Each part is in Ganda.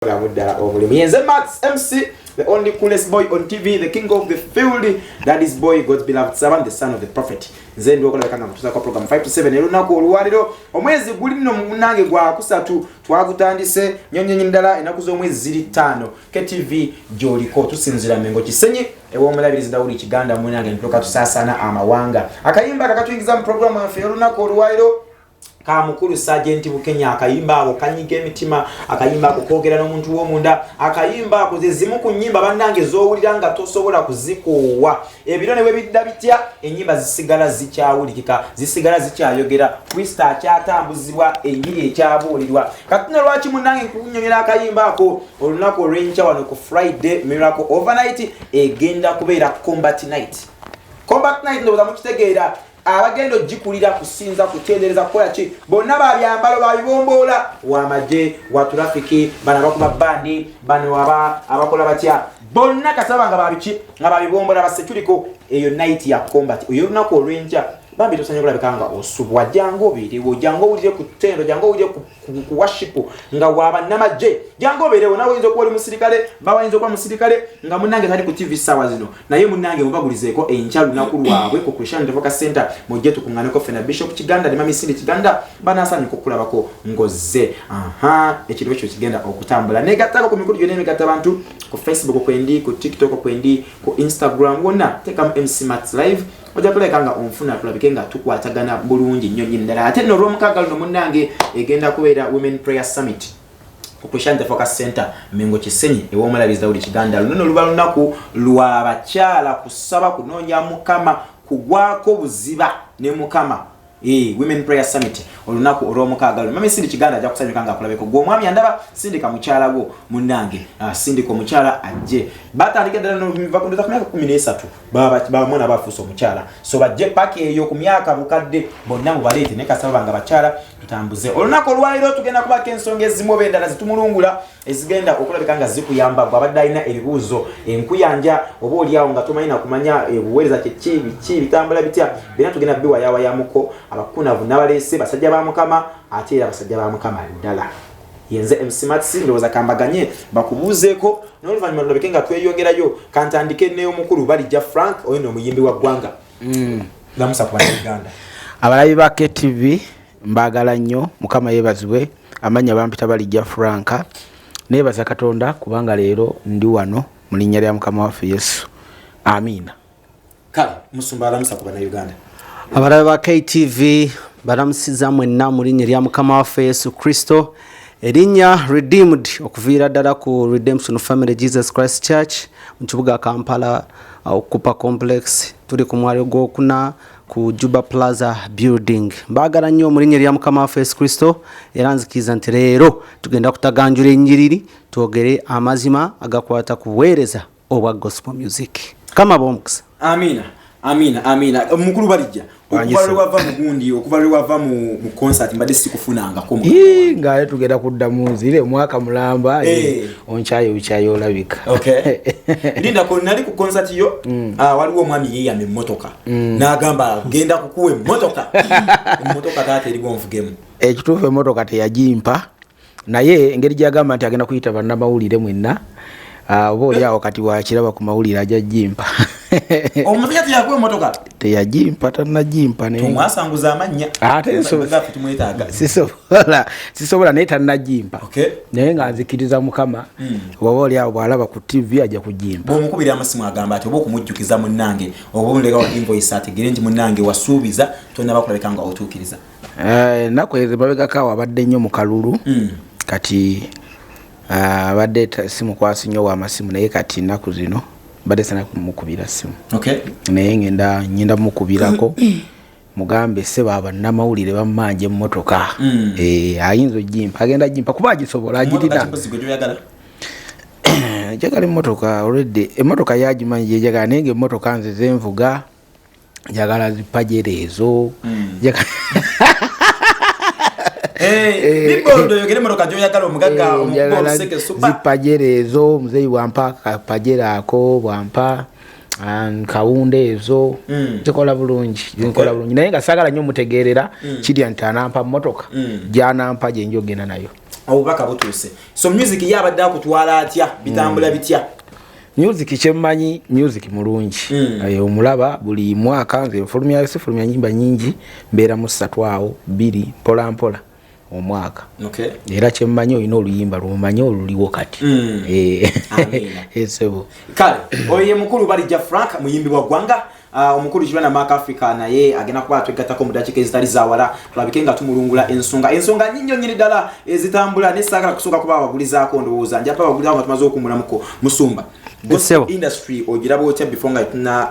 Kolamu ddala omulimu. Yenze Max MC, the only coolest boy on TV, the king of the field, daddy's boy, God's beloved servant, the son of the prophet. Nze ndi okulabika nga mutuusako program 5 to 7 olunaku olwaliro. Omwezi guli nno munange gwa kusatu, twagutandise nyonyonyi ddala. Ennaku z'omwezi ziri 5. KTV gy'oliko, tusinzira Mengo Kisenyi ew'omulabirizi Dawudi Kiganda. Munange ntuuka tusaasaana amawanga. Akayimba kakatuyingiza mu programu yaffe y'olunaku olwaliro kamukulu Sajenti Bukenya. Akayimba ako kanyiga emitima, akayimba ako koogera n'omuntu w'omunda. Akayimba ako ze zimu ku nnyimba bannange z'owulira nga tosobola kuzikoowa. Ebiro ne bwe bidda bitya, ennyimba zisigala zikyawulikika, zisigala zikyayogera. Kristo akyatambuzibwa, enjiri ekyabuulirwa. Katuna lwaki munnange nkunyonyera akayimba ako? Olunaku olw'enkya wano ku Friday Miracle Overnight egenda kubeera Combat Night. Combat Night ndowooza mukitegeera. Abagenda ogikulira kusinza, kutendereza, kukola ki, bonna babyambalo babibomboola, wamagye, wa trafiki, bano abakuba bandi, bano abakola batya, bonna kasaba nga babiki, nga babibombola baseculiko. Eyo night ya combat, oyo olunaku olw'enkya. Bambi tosanye kulabika nga osubwa. Jangu obeerewo, jangu owulire ku ttendo, jangu owulire ku worship nga wabannamagye. Jangu obeerewo. Nawe oyinza okuba oli musirikale, baba ayinza okuba musirikale nga munnange tali ku TV ssaawa zino, naye munnange mubagulizeeko. Enkya lunaku lwabwe ku Christian Devoka Center. Mujje tukuŋŋaneko ffena. Bishop Kiganda ne Mami Cindy Kiganda banaasanyuka okukulabako ng'ozze. Aha, ekiriwo kyo kigenda okutambula. Negattako ku mikulu gyonna emigatta bantu. Ku Facebook kwendi, ku TikTok kwendi, ku Instagram, wonna teekamu MC Max Live, ojja kulabika nga onfuna, tulabike nga tukwatagana bulungi nnyo nnyini ddala. Ate nno olwomukaaga luno munnange egenda kubeera Women Prayer Summit ku Christian Focus Center Mengo Kisenyi ew'omulabirizi Dawudi Kiganda. Luno luba lunaku lwa bakyala kusaba, kunoonya Mukama, kugwako buziba ne Mukama. Women Prayer Summit olunaku olwomukaaga luno. Mami Cindy Kiganda ajja kusanyuka nga akulabeko. Gwe omwami andaba, sindika mukyala gwo munnange. Sindika omukyala ajje. Batandika ddala ndoza ku myaka 13, bamwana bafuuse omukyala, so bajje paka eyo ku myaka bukadde, bonna mubaleete naye kasaba banga bakyala tutambuze. Olunaku olwaliro tugenda kubako ensonga ezimu oba endala zitumulungula ezigenda okulabika nga zikuyamba gwe abadde alina ebibuuzo, enkuyanja, oba oliawo nga tomanyi nakumanya obuweereza kyeki, biki bitambula bitya, byonna tugenda biwayawayamuko. Abakunavu nabaleese, basajja ba Mukama, ate era basajja ba Mukama ddala. Yenze MC Mats. Ndowooza kambaganye bakubuuzeeko n'oluvannyuma tulabike nga tweyongerayo. Kantandike n'omukulu Balijja Frank, oyo nomuyimbi wa ggwanga. Lamusa ku Bannayuganda. Abalabi ba KTV mbaagala nnyo, Mukama yeebazibwe. Amannya bampita Balijja Franka. Neebaza Katonda kubanga leero ndi wano mu linnya lya Mukama waffe Yesu, amiina. Kale musumba, alamusa ku Bannayuganda. Abalabe ba KTV balamusiza mwenna mu linnya erya Mukama waffe Yesu Kristo. Erinnya Redeemed, okuviira ddala ku Redemption Family Jesus Christ Church mu kibuga Kampala, Okupa Complex, tuli ku mwalo gwokuna ku Juba Plaza Building. Mbaagala nnyo mu linnya erya Mukama waffe Yesu Kristo, era nzikiriza nti leero tugenda kutaganjula ennyiriri, twogere amazima agakwata ku buweereza obwa gospel music. Kama b'omukisa. Amina, amina, amina. Omukulu Balijja, okuva lwe wava mu gundi, okuva lwe wava mu concert, mbadde sikufunangako mu Ii, ng'ate tugenda kuddamu nzire omwaka mulamba. Eh. Onkyaye bukyayi olabika. Okay. Lindako, nali ku concert yo, waliwo omwami yeeyama emmotoka n'agamba genda kukuwa emmotoka. Emmotoka taata eriwo nvugemu? Ekituufu emmotoka teyagimpa, naye engeri gyagamba nti agenda kuyita bannamawulire mwenna, oba oli awo kati wakiraba ku mawulire ajja gimpa. Omusajja teyakuwa emmotoka? Teyagimpa, tannagimpa naye Tomwasanguza amannya. Ate Gaffe tumwetaaga. Sisobola, naye tannagimpa. Naye nga nzikiriza Mukama, oba oli awo bw'alaba ku TV ajja kugimpa. Bw'omukubira amasimu agamba ati oba okumujjukiza munnange, oba omulekawo invoice ategere nti munnange wasuubiza, tonaba kulabika nga otuukiriza? Ennaku ezo mabegako awo abadde nnyo mu kalulu. Kati abadde simukwasi nnyo w'amasimu, naye kati ennaku zino mbadde sana kumukubira simu. Naye ngenda mukubirako mugambe, "Ssebo, bannamawulire bammanja emmotoka." Eh, ayinza ogimpa, agenda gimpa kuba agisobola, Emmotoka agirina. Kimpozi gwe gyoyagala? Njagala emmotoka already, emmotoka yagimanyi gyenjagala, naye nga emmotoka nze zenvuga njagala zipajero ezo. Billboard, oyogere emmotoka gyoyagala, omugagga omukuba Njagala oluseke super. Zipajero ezo, muzeeyi bwampa kapajero ako, bwampa kawunda ezo, zikola bulungi, zinkola bulungi, naye nga saagala nnyo mutegeerera kirya nti anampa mmotoka. Gyanampa gyenja ogenda nayo. Obubaka butuuse. So music ye abadde akutwala atya? Bitambula bitya? Music kyemmanyi, music mulungi. Omulaba buli mwaka nze nfulumya, sifulumya nyimba nyingi, mbeera mu ssatu awo, bbiri, mpola mpola omwaka. Era kyemmanyi, olina oluyimba lwomanyi oluliwo kati. Amiina. Esebo. Kale oyo ye mukulu Balijja Frank, muyimbi wa ggwanga, omukulu Kirwana Mark Africa, naye agenda kuba atwegattako mu dakiika ezitali zawala, tulabike nga tumulungula ensonga nnyo nnyini ddala ezitambula. Naye saagala kusooka kuba abagulizaako, ndowooza nja babagulizaako nga tumaze okumulamuko. Musumba, gospel Ssebo. industry ogiraba otya? Before nga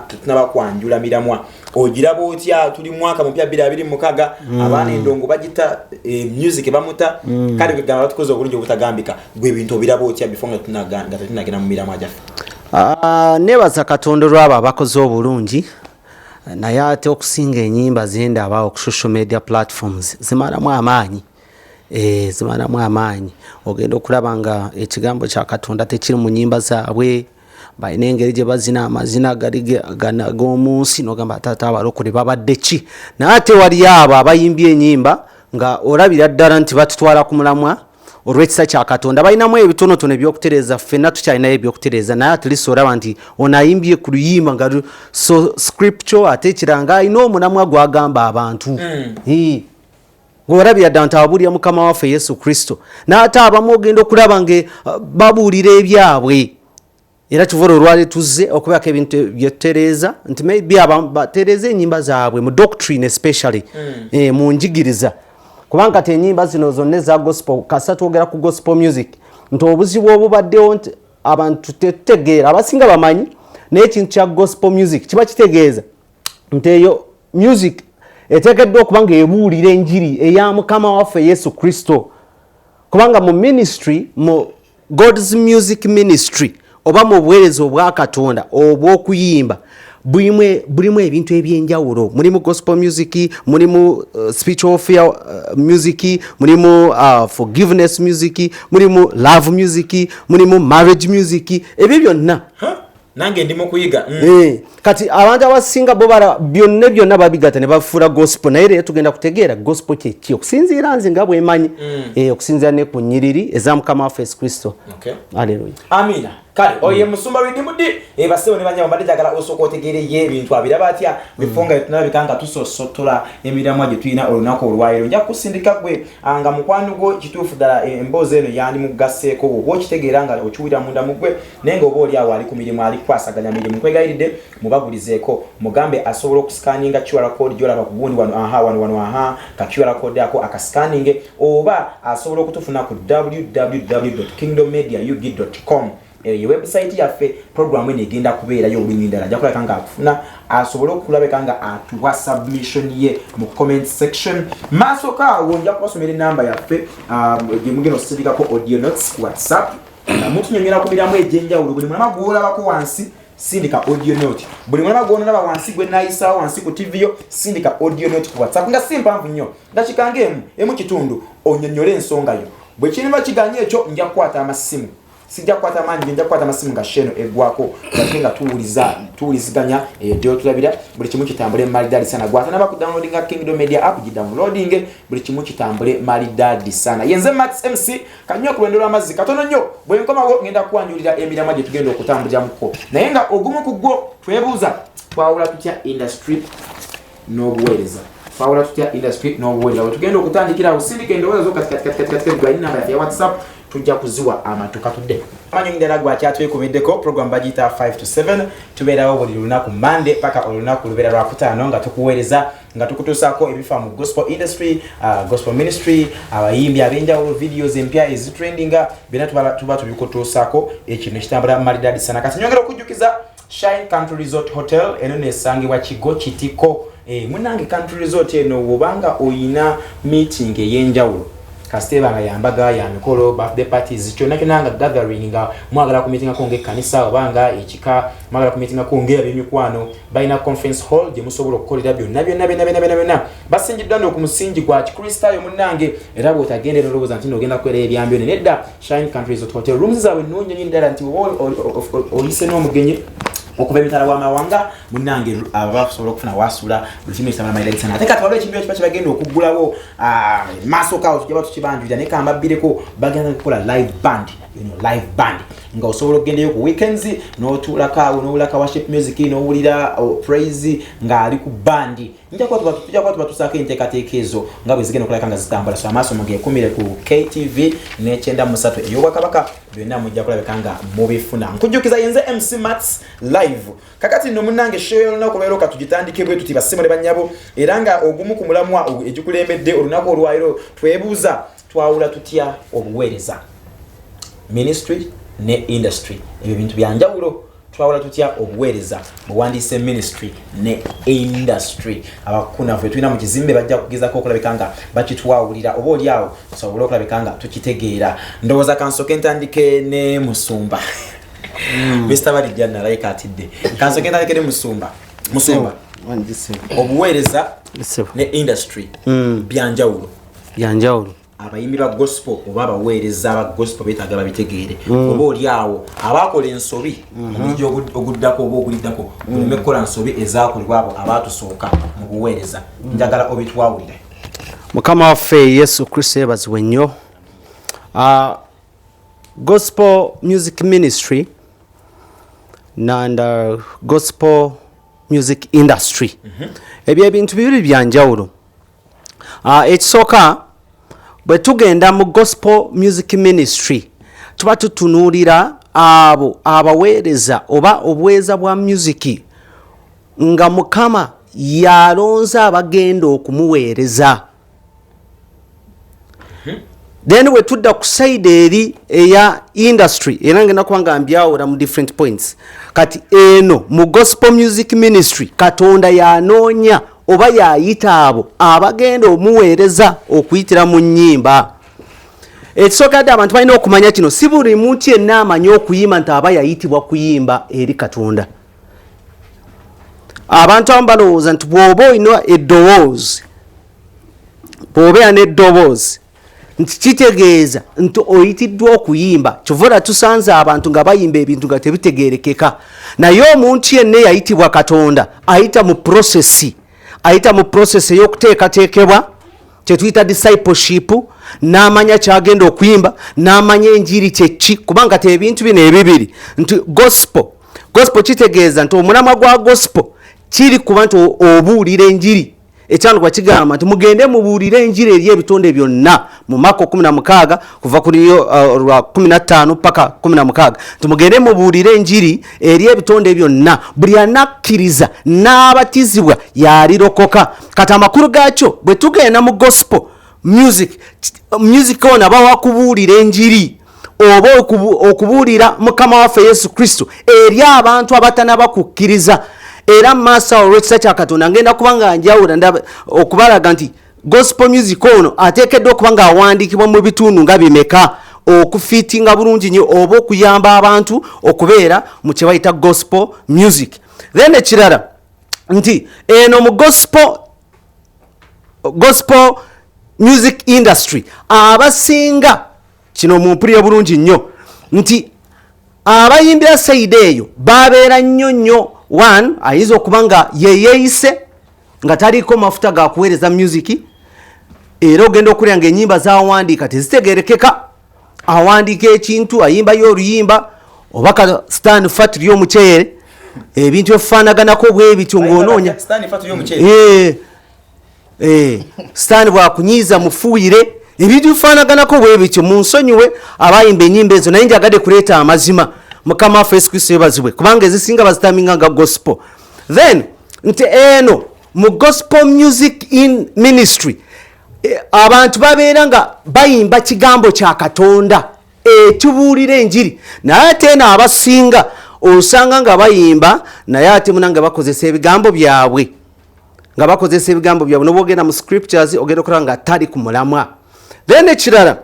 tetunaba kwanjula miramwa, ogiraba otya? Tuli mwaka mupya 2026, abaana endongo bagita, music bamuta. Kale kwegamba batukoze obulungi obutagambika. Gwe ebintu obiraba otya before nga tetunagenda mu miramwa gyaffe? Ah, nebaza Katonda olwabo abakoze obulungi, naye ate okusinga enyimba zendaba ku social media platforms zimalamu amaanyi. Zimalamu amaanyi. Ogenda okulaba nga ekigambo kya Katonda tekiri mu nyimba zaabwe. Balina engeri gye bazina amazina gali g'omu nsi, nogamba, taata, abalokole babadde ki? Naye ate waliyo abo abayimbye enyimba nga olabira ddala nti batutwala ku mulamwa olw'ekisa kya Katonda. Balinamu ebitonotono ebyokutereeza, ffenna tukyalinayo ebyokutereeza, naye at least olaba nti ono ayimbye ku luyimba nga so scripture, ate ekiranga alina omulamwa gwagamba abantu. Ng'olabira ddala nti abuulira Mukama waffe Yesu Kristo. N'ate abamu ogenda okulaba nga babuulira ebyabwe. Era kivola olwali tuzze okubeerako ebintu byetutereeza nti maybe abamu batereeza enyimba zaabwe mu doctrine, especially mu njigiriza, kubanga kati enyimba zino zonna eza gospel, kasa twogera ku gospel music, nti obuzibu obubaddewo nti abantu tetutegeera. Abasinga bamanyi, naye ekintu kya gospel music kiba kitegeeza nti eyo music eteekeddwa okuba nga ebuulira enjiri eya Mukama waffe Yesu Kristo, kubanga mu ministry, mu God's music ministry, oba mu buweereza obwa Katonda obw'okuyimba, bulimu ebintu ebyenjawulo. Mulimu gospel music, mulimu spiritual warfare music, mulimu forgiveness music, mulimu love music, mulimu marriage music, ebyo byonna. Huh? Nange ndi mu kuyiga. Kati abantu abasinga bo bara byonna byonna babigatta ne bafuula gospel. Naye leero tugenda kutegeera gospel kyeki, okusinziira nze nga bwemanyi, okusinziira ne ku nnyiriri eza Mukama waffe Yesu Kristo. Aleluya. Amina. Kale oyo ye musumba Redeemed. Bassebo ne banyabo, mbadde njagala osooka otegeere ye ebintu abiraba atya before nga tunalabika nga tusosotola emiramwa gye tulina olunaku olwaleero. Nja kusindika gwe nga mukwano gwo kituufu ddala, emboozi eno yandimugasseeko oba okitegeera nga okiwulira munda mu gwe, naye nga oba oli awo ali ku mirimu, ali kukwasaganya mirimu. Nkwegayiridde mubagulizeeko, mugambe asobola okusikaninga QR code gyolaba ku gundi wano, aha, wano wano, aha, ka QR code ako akasikaninge, oba asobola okutufuna ku www.kingdommediaug.com. Eyo ye website yaffe. Programu eno egenda kubeerayo olulimi ndala, ajja kulabika nga akufuna, asobole okulabika nga atuwa submission ye mu comment section. Maaso kaawo nja kubasomera enamba yaffe gye mugenda okusindikako audio notes ku WhatsApp nga mutunyonyola ku miramu egy'enjawulo. Buli mulama gwolabako wansi, sindika audio note. Buli mulama gwonolaba wansi, gwe nayisaawo wansi ku TV yo, sindika audio note ku WhatsApp nga si mpanvu nnyo, dakika ng'emu, emu kitundu, onyonyole ensonga yo. Bwe kirima kiganye ekyo, nja kukwata amasimu, sijja kukwata mangi, nja kukwata amasimu nga sheno eggwako, ate nga tuwuliziganya eyo gyotulabira. Buli kimu kitambule malidadi sana. Gwatanaba ku downloadinga Kingdom Media app, gidownloading, buli kimu kitambule malidadi sana. Yenze Max MC. Kanywa ku lwendo lw'amazzi katono nnyo. Bwe nkomawo ngenda kwanjulira emiramwa gye tugenda okutambuliramuko, naye nga ogumu ku gwo twebuuza, twawula tutya industry n'obuweereza? Twawula tutya industry n'obuweereza? Bwe tugenda okutandikira awo, sindika endowooza zo kati kati kati kati kati. Gwalina namba yaffe ya WhatsApp, tujja kuziwa amatu. Katudde amanyi ndala gwakyatwekumiddeko. Program bagiyita 5 to 7. Tubeerawo buli lunaku Monday paka olunaku lubeera lwakutaano, nga tukuweereza, nga tukutuusaako ebifa mu gospel industry, gospel ministry, abayimbi ab'enjawulo, videos empya ezitrendinga, byonna tuba tubikutuusaako. Ekino ekitambula malidadi sana. Kati nyongera okujjukiza Shine Country Resort Hotel, eno nesangibwa Kigo Kitiko. Munange, Country Resort eno, bwobanga oyina meeting ey'enjawulo, kasita eba nga yambaga, ya mikolo, birthday parties, kyonna kyonna nga gathering, nga mwagala kumitingako ngaekkanisa oba nga ekika, mwagala kumitingako ngaab'emikwano, balina conference hall gye musobola okukolera byonna byonna byonna byonna byonna byonna. Basingiddwa nno ku musingi gwa Kikristaayo, munnange. Era bw'otagenda nolowooza nti nogenda kukolera ebyambyo, nedda. Shine Country Resort Hotel, rooms zaabwe nnungi nnyo ddala, nti oba oyise n'omugenyi Okuva emitala w'amawanga, munnange, abasobola okufuna wasula buli kimu ekitambula mairagisa. Ate kati waliwo ekintu ekiba kyebagenda okuggulawo maaso kaawo, tujja tukibanjulira, naye kambabbireko, bagenda kukola live band. Live band nga osobola okugendayo ku weekends n'otuulako awo, n'owulako worship music, n'owulira, oh, praise ng'ali ku bandi. Nja kuba tujja kuba tubatuusaako enteekateeka ezo nga bwe zigenda okulabika nga zitambula. So amaaso mugeekumire ku KTV n'93 ey'Obwakabaka, byonna mujja kulabika nga mubifuna. Nkujjukiza, yenze MC Mats Live. Kakati nno munnange, show y'olunaku lwaleero katugitandike bwe tuti, bassebo ne bannyabo, era nga ogumu ku mulamwa egikulembedde olunaku olwaleero, twebuuza, twawula tutya obuweereza, ministry ne industry? Ebyo bintu byanjawulo. Twawula tutya obuweereza, buwandiise ministry, ne industry? Abakunafu tulina mu kizimbe bajja kugezako okulabika nga bakitwawulira, oba oli awo tusobole okulabika nga tukitegeera. Ndowooza kansooke ntandike ne musumba Mr Balijja, nalayika atidde. Kansooke ntandike ne musumba. Musumba, obuweereza ne industry byanjawulo? Byanjawulo. Abayimbi ba gospel oba abaweereza ba gospel beetaaga babitegeere, oba oli awo abakola ensobi omuzigi oguddako oba oguliddako tuleme kukola nsobi ezakolebwa abo abatusooka mu buweereza. Njagala obitwawulire. Mukama waffe Yesu Kristo yebazibwe nnyo. Gospel music ministry and gospel music industry, ebyo ebintu bibiri byanjawulo. Ekisooka, bwe tugenda mu gospel music ministry, tuba tutunuulira abo abaweereza oba obuweereza bwa music nga Mukama yalonze abagenda okumuweereza. Then bwe tudda ku side eri eya industry, era ngenda kuba nga mbyawula mu different points. Kati eno mu gospel music ministry, Katonda yanoonya oba yayita abo abagenda omuweereza okuyitira mu nnyimba. Ekisooka dde, abantu balina okumanya kino: si buli muntu yenna amanyi okuyimba nti aba yayitibwa kuyimba eri Katonda. Abantu abamu balowooza nti bw'oba olina eddoboozi, bw'obeera n'eddoboozi, nti kitegeeza nti oyitiddwa okuyimba. Kyova olaba tusanze abantu nga bayimba ebintu nga tebitegerekeka. Naye omuntu yenna eyayitibwa Katonda ayita mu process, ayita mu process ey'okuteekateekebwa, kyetuyita discipleship, n'amanya kyagenda okuyimba, n'amanya enjiri kyeki. Kubanga te ebintu bino ebibiri nti gospel kitegeeza nti omulamwa gwa gospel kiri kuba nti obuulira enjiri. Ekyandikwa kigamba nti mugende mubuulire enjiri eri ebitonde byonna mu Mako 16 kuva ku lwa 15 paka 16, nti mugende mubuulire enjiri eri ebitonde byonna, buli anakkiriza n'abatizibwa yalirokoka. Kati amakulu gaakyo, bwe tugenda mu gospel music, music ono aba wakubuulira enjiri oba okubuulira Mukama waffe Yesu Kristo eri abantu abatanaba kukkiriza. Era mu maaso awo, olw'ekisa kya Katonda, ngenda kuba nga njawula okubalaga nti gospel music ono ateekeddwa okuba nga awandiikibwa mu bitundu nga bimeka okufiitinga bulungi nnyo oba okuyamba abantu okubeera mu kye bayita gospel music. Then ekirala nti eno mu gospel music industry, abasinga, kino mumpulire bulungi nnyo, nti abayimbira side eyo babeera nnyo nnyo, one, ayinza okuba nga yeyeeyise nga taliiko mafuta gakuweereza music, era ogenda okulya nga enyimba zawandiika tezitegerekeka. Awandiika ekintu, ayimbayo oluyimba oba ka stan fat lyomuceere, ebintu ebifaanaganako bwe bityo, ng'onoonya sitaani bwakunyiiza mufuuyire, ebintu bifaanaganako bwe bityo. Munsonyiwe abayimba enyimba ezo, naye njagadde kuleeta amazima. Mukama waffe Yesu Kristo yebazibwe, kubanga ezisinga bazitaminga nga gospel. Then nti eno mu gospel music in ministry, abantu babeera nga bayimba kigambo kya Katonda ekibuulira enjiri. Naye ate eno abasinga osanga nga bayimba, naye ate munange bakozesa ebigambo byabwe, nga bakozesa ebigambo byabwe. Noba ogenda mu scriptures, ogenda okulaba nga tali ku mulamwa. Then ekirala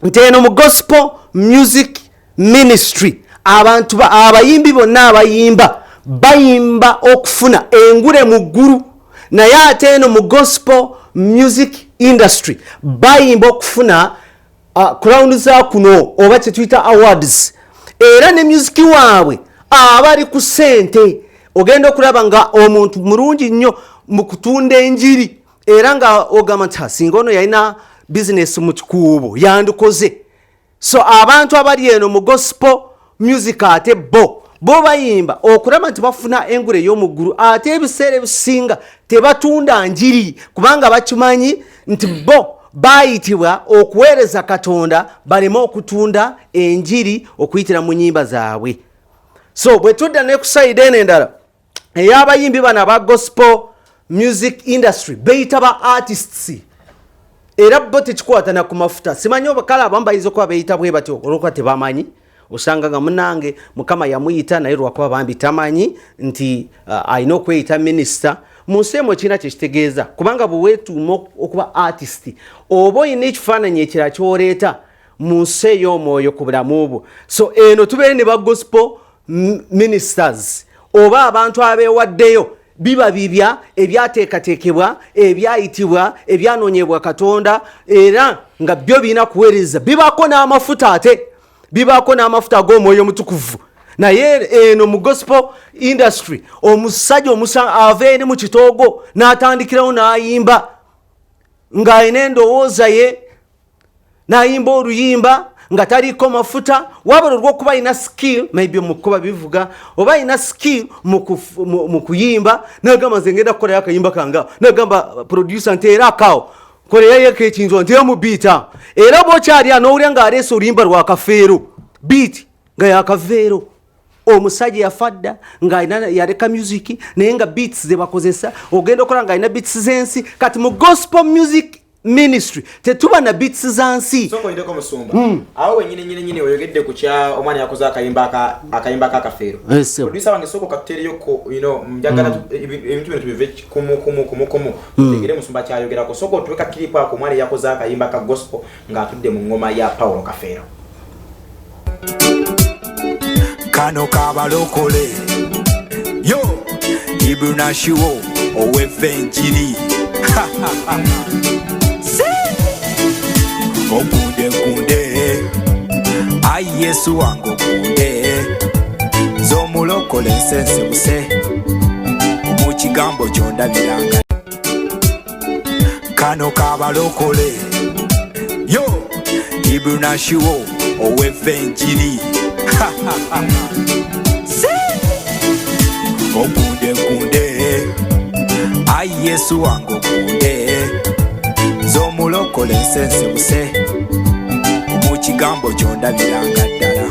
nti eno mu gospel music ministry, abantu abayimbi bonna abayimba, bayimba okufuna engule mu ggulu. Naye ate eno mu gospel music industry bayimba okufuna crown za kuno oba kyetuyita awards. Era ne music waabwe Abali ku ssente, ogenda okulaba nga omuntu mulungi nnyo mu kutunda enjiri, era nga ogamba nti, "Singa ono yalina bizinesi mu kikuubo yandikoze." So abantu abali eno mu gospel music, ate bo bayimba okulaba nti bafuna engule ey'omuggulu, ate ebiseera ebisinga tebatunda njiri, kubanga bakimanyi nti bo bayitibwa okuweereza Katonda, baleme okutunda enjiri okuyitira mu nyimba zaabwe. So bwe tudda ne ku side eno endala ey'abayimbi bano aba gospel music industry, beyita ba artists, era bo tekikwatana ku mafuta. Simanyi oba kale abamu bayinza okuba beyita bwe batyo olwokuba tebamanyi. Osanga nga munange Mukama yamuyita, naye lwakuba bambi tamanyi nti alina okweyita minisita mu nsi emu. Ekirina kyekitegeeza, kubanga bwe weetuuma okuba artist, oba olina ekifaananyi ekirala kyoleeta mu nsi ey'omwoyo ku bulamu bwo. So eno tubeere ne ba gospel ministers oba abantu abeewaddeyo, biba bibya ebyateekateekebwa, ebyayitibwa, ebyanoonyebwa Katonda, era nga byo birina kuweereza, bibaako n'amafuta, ate bibaako n'amafuta ag'Omwoyo Omutukuvu. Naye eno mu gospel industry, omusajja omusa ava eri mu kitoogo n'atandikirawo n'ayimba ng'alina endowooza ye, n'ayimba oluyimba nga taliko mafuta, wabula olwokuba alina skill maybe mukuba bivuga, oba alina skill mu kuyimba, nagamba, "Nze ngenda kukolayo akayimba kange." Nagamba producer nti, "Era akaawo koleyayo ekintu nti mu beat." Era bwokyali anowulira ng'aleese oluyimba lwa Kafeero, beat nga yakaveero. Omusajja yafa dda ng'alina yaleka music, naye nga beats ze bakozesa, ogenda okola ng'alina beats z'ensi. Kati mu gospel music ministry tetuba na beats za nsi. Sooka oyindeko, musumba. Awo wenyini nyini nyini oyogedde ku kya omwana yakoze akayimba k'akafeero. Yes, sir. Producer wange, sooka okatuteereyoko, njagala ebintu bino tubive kumu kumu kumu kumu, tutegere musumba kyayogerako. Sooka otuwe ka clip ako, omwana yakoze akayimba ka gospel ng'atudde mu ngoma ya Paulo Kafeero. Kano kabalokole yo ibunashiwo ow'evenjiri. Okunde nkunde, ayi Yesu wange, okunde z'omulokole nsensebuse mu kigambo kyondabiranga. Kano kabalokole yo ibunashiwo ow'evenjiri. Okunde nkunde, ayi Yesu wange, okunde z'omulokole nsensebuse mu kigambo kyondabiranga ddala.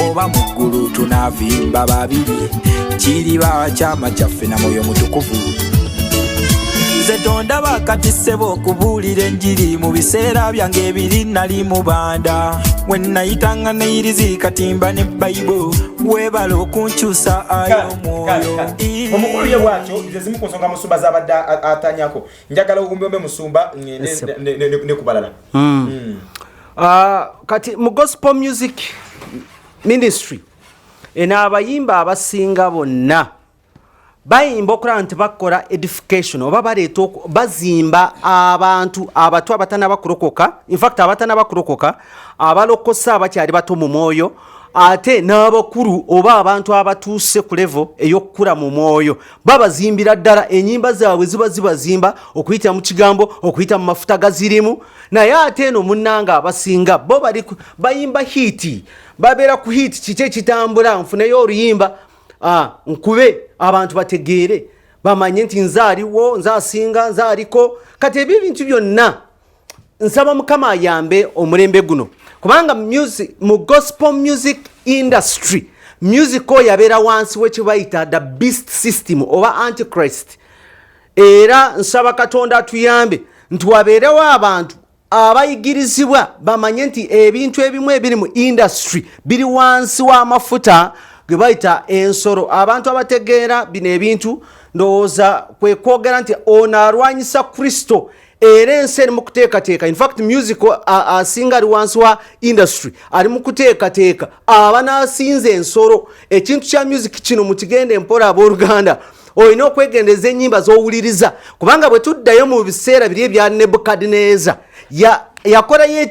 Oba mu ggulu tunaavimba babiri, kiriba kyama kyaffe na Mwoyo Mutukuvu. Nze tondaba kati ssebo okubuulira enjiri. Mu biseera byange ebiri nali mu banda, we nayitanga neyirizi katimba ne Bayibo. Weebala okunkyusa ayo omwoyo. Omukulu ye bwatyo, ze zimu ku nsonga musumba zabadde atanyako. Njagala obumbembe, musumba, ngende Yes, sir. ne ku balala. Kati mu gospel music ministry eno, abayimba abasinga bonna bayimba okulaba nti bakola edification oba baleeta bazimba abantu abato abatanaba kulokoka, infact abatanaba kulokoka, abalokosa abakyali bato mu mwoyo, ate n'abakulu oba abantu abatuuse ku level ey'okukula mu mwoyo, babazimbira ddala. Enyimba zaabwe ziba zibazimba okuyita mu kigambo, okuyita mu mafuta gazirimu. Naye ate eno munnanga abasinga bo bali bayimba hit, babeera ku hit. Kiki ekitambula? Nfuneyo oluyimba, nkube, abantu bategeere, bamanye nti nze aliwo, nze asinga, nze aliko. Kati ebyo ebintu byonna, nsaba Mukama ayambe omulembe guno, kubanga music, mu gospel music industry, music oyo abeera wansi w'ekibayita the beast system oba antichrist. Era nsaba Katonda atuyambe nti wabeerewo abantu abayigirizibwa, bamanye nti ebintu ebimu ebiri mu industry biri wansi w'amafuta ge bayita ensolo. Abantu abategeera bino ebintu, ndowooza kwe kwogera nti ono alwanyisa Kristo, era ensi eri mu kuteekateeka. Infact music asinga ali wansi wa industry ali mu kuteekateeka aba n'asinza ensolo. Ekintu kya music kino mukigende mpola, abooluganda. Olina okwegendereza ennyimba z'owuliriza, kubanga bwe tuddayo mu biseera biri ebya Nebukadineza, yakolayo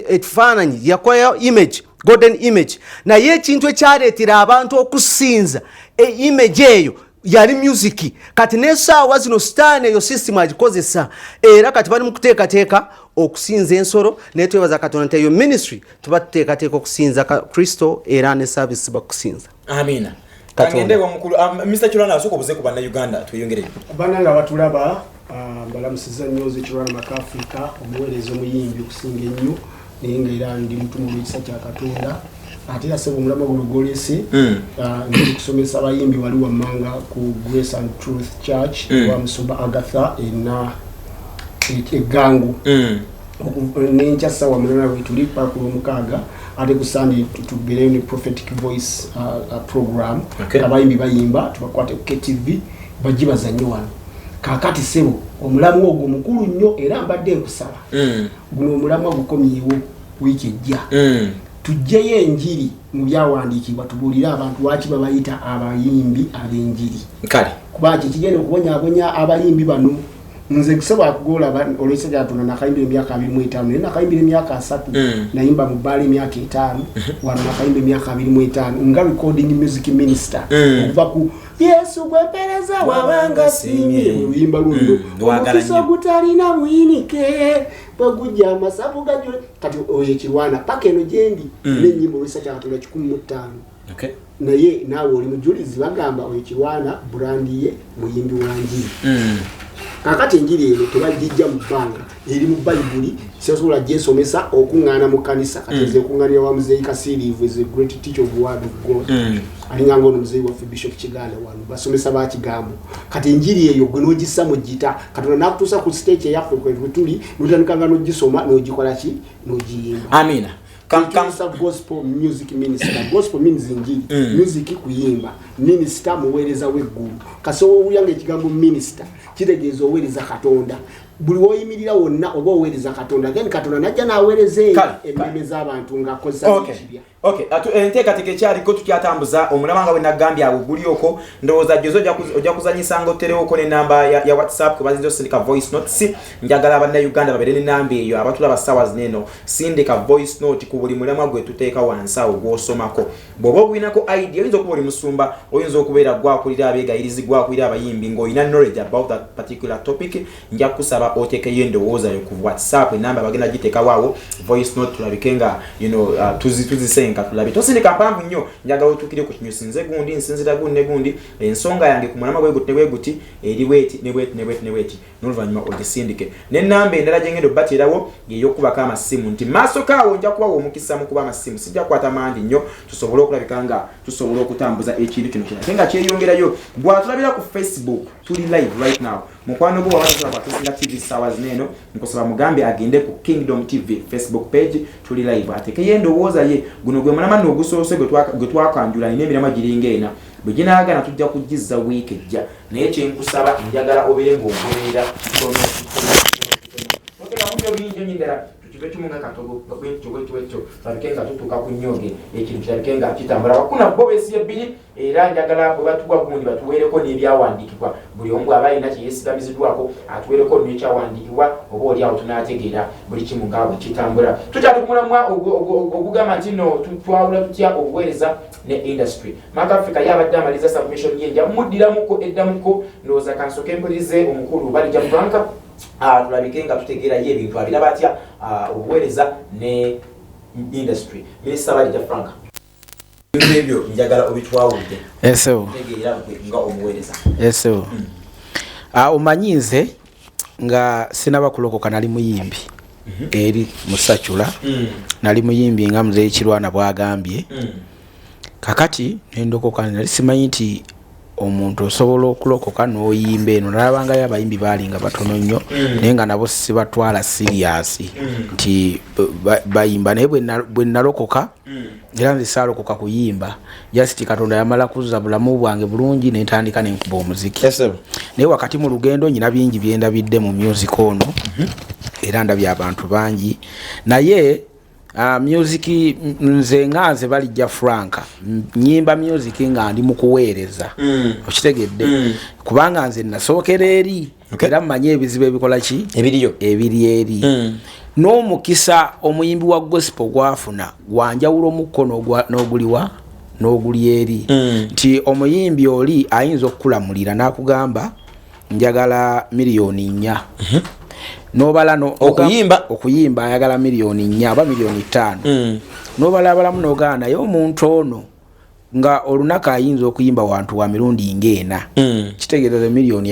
ekifaananyi, yakolayo image. Golden image. Naye ekintu ekyaleetera abantu okusinza e image eyo yali music. Kati n'essaawa zino sitaani eyo system agikozesa, era kati bali mu kuteekateeka okusinza ensolo. Naye twebaza Katonda nti eyo ministry tuba tuteekateeka okusinza Kristo, era ne service bakusinza. Amina. Katonda. Kangende omukulu Mr Kirwana, asooka obuze ku Bannayuganda, tweyongereyo. Bannange abatulaba, mbalamusiza nnyo. Nze Kirwana Makafrika, omuweereza, omuyimbi okusinga ennyo, naye nga era ndi mutumu olw'ekisa kya Katonda. Ate era sebo, omulamwa guno gwolese, ndi kusomesa abayimbi wali wammanga ku Grace and Truth Church wa Musumba Agatha ena eggangu. Nenkya 8:00 wetuli paka ku Lwomukaaga. Ate ku Sunday tubeereyo ne Prophetic Voice program. Abayimbi bayimba, tubakwate ku KTV bajje bazanye wano. Kakati sebo, omulamwa ogwo mukulu nnyo, era mbadde nkusaba guno omulamwa gukomyewo wiiki ejja, tugyeyo enjiri mu byawandiikibwa, tubuulire abantu lwaki babayita abayimbi ab'enjiri. Kale. Kuba kikigenda okubonyabonya abayimbi bano. Nze kusobola kugolaba olwekisa kya Katonda, nakayimbira emyaka 25, naye nakayimbira emyaka 30. Nayimba mu bbaala emyaka 50, wano nakayimba emyaka 25 nga recording music minister, okuva ku "Yesu gwempereza wabanga simye", oluyimba luno, Lwagala "Omukisa nnyo. ogutalina buyinike bwe gujja amasavu gajule". Kati oyo ekirwana paka eno gyendi n'ennyimba olwekisa kya Katonda 105. Naye naawe oli mujulizi, bagamba oyo Kirwana brand ye muyimbi wa njiri. Kakati enjiri eno tebagijja mu bbanga, eri mu Bayibuli. Sisobola gyesomesa okuŋŋaana mu kanisa. Kati nze nkuŋŋaanira wa Muzeeyi Kasiriivu, is a great teacher of word of God, alinga nga ono muzeeyi waffe Bishop Kiganda. Wano basomesa ba kigambo. Kati enjiri eyo gwe n'ogissa mu gita, Katonda n'akutuusa ku stage eyaffe kwe tuli, n'otandika nga n'ogisoma n'ogikola ki, n'ogiyimba. Amina. Kam gospel music minister. Gospel means njiri, music kuyimba, minister muweereza w'eggulu. Kasobola owulira nga ekigambo minister kitegeeza oweereza Katonda. Buli woyimirira wonna oba oweereza Katonda, then Katonda najja n'aweereza eyo emmeme z'abantu ng'akozesa ekibya. Okay, enteekateeka ekyaliko, tukyatambuza omulamwa nga bwe nagambye awo guli okwo. Ndowooza jozo ojja kuzanyisanga oterewoko n'enamba ya WhatsApp kwe bayinza osindika voice notes. Njagala Bannayuganda babeere n'enamba eyo. Abatulaba ssaawa zino eno, sindika voice note ku buli mulamwa gwe tuteeka wansi awo gw'osomako. Bw'oba ogulinako idea, oyinza okuba oli musumba, oyinza okubeera gwakulira abeegayirizi, gwakulira abayimbi, ng'olina knowledge about that particular topic, nja kusaba oteekeyo endowooza yo ku WhatsApp. Enamba bagenda giteekawo awo, voice note tulabike nga tuzisenka tulabe. Tosindika mpanvu nnyo, njagala otuukire ku kinyusi. Nze gundi, nsinzira gundi ne gundi, ensonga yange ku mulamwa bwe guti ne bwe guti eri bweti ne bweti ne bweti ne bweti, n'oluvannyuma ogisindike. N'ennamba endala gye ngenda obbateerawo yey'okubako amasimu, nti maaso kaawo nja kubawa omukisa mu kuba amasimu, sijja kukwata mangi nnyo, tusobole okulabika nga tusobola okutambuza ekintu kino kirake nga kyeyongerayo. Bwatulabira ku Facebook, tuli live right now. Mukwano gwo waba tasobola kwatusinga TV saawa zino eno, nkusaba mugambe agende ku Kingdom TV Facebook page, tuli live, atekeyo endowooza ye. Guno gwe mulamwa nno ogusoose gwe twakanjula. Nina emiramwa giringa ena, bwe ginaagana tujja kugizza wiiki ejja. Naye kyenkusaba, njagala obeere ng'ogoberera kitono kitono kitono, oteekamu byo bingi nnyo ddala, tukibe kimu nga katogo bwekyo bwekyo bwekyo, tulabike nga tutuuka ku nnyoge, ekintu kirabike nga kitambula. Wakuna bo beesiye bbiri, era njagala bwe batuwa gundi batuweereko n'ebyawandiikibwa. Buli omu bw'aba alina kye yeesigamiziddwako atuweereko n'ekyawandiikibwa, oba oli awo tunaategeera buli kimu nga bwe kitambula. Tukyali ku mulamwa ogugamba nti no twawula tutya obuweereza ne industry. Mark Africa ye abadde amaliza submission ye, nja muddiramuko eddamuko. Ndowooza kansooke mpulirize omukulu Balija Frank, tulabike nga tutegeerayo ebintu abiraba atya, obuweereza ne industry. Minisita Balija Frank, ebintu ebyo njagala obitwawulire. Esebo. Tegeera gwe nga omuweereza. Esebo. Omanyi nze nga sinaba kulokoka nali muyimbi eri musacula. Nali muyimbi nga Muzeeyi Kirwana bwagambye. Kakati nendokoka, nali simanyi nti omuntu osobola okulokoka n'oyimba. Eno nalabangayo abayimbi baali nga batono nnyo, naye nga nabo sibatwala serious nti bayimba. Naye bwe nalokoka, era nze saalokoka kuyimba, just Katonda yamala kuzza bulamu bwange bulungi, nentandika nenkuba omuziki. Naye wakati mu lugendo nyina bingi byendabidde mu music ono, era ndabye abantu bangi, naye Music nze nga nze Balijja Frank nyimba music nga ndi mu kuweereza. Okitegedde? Kubanga nze nasookera eri. Era mmanyi ebizibu ebikola ki ebiriyo. Ebiri eri. N'omukisa omuyimbi wa gospel gwafuna gwanjawulo mukko n'oguliwa n'oguli eri. Nti omuyimbi oli ayinza okukulamulira n'akugamba njagala 4 miliyoni. Nobala no Okuyimba? Okuyimba ayagala 4 miliyoni oba 5 miliyoni. Nobalabalamu nogaa naye omuntu ono nga olunaku ayinza okuyimba wantu wa mirundi ng'ena. Kitegeeza 20 miliyoni.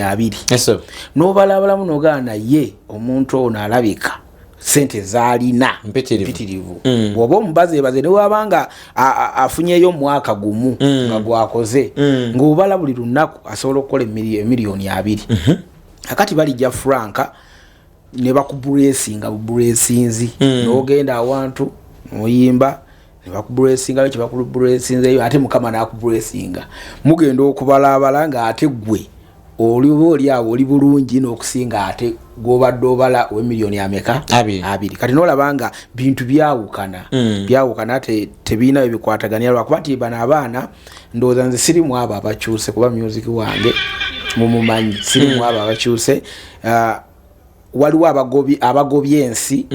Yes, sir. Nobalabalamu nogaa naye omuntu ono alabika sente zaalina Mpitirivu. mpitirivu. Bw'oba omubazeebaze newabanga afunyeyo omwaka gumu nga gwakoze, ng'obala buli lunaku asobola okukola 20 miliyoni. Akati Balijja Franka ne bakublessinga bublessinzi. N'ogenda awantu oyimba ne bakublessingayo, kyebakublessinzeyo ate Mukama n'akublessinga, mugenda okubalabala ng'ate gwe oli oba oli awo oli bulungi n'okusinga ate gwobadde obala ow'emiliyoni ameka? Abiri. Abiri. Kati nolaba nga bintu byawukana. Byawukana, tebirina bwe bikwataganira, lwakuba nti bano abaana ndowooza nze sirimu abo abakyuse, kuba music wange mumumanyi, sirimu abo abakyuse. Ah, waliwo abagobye ensi,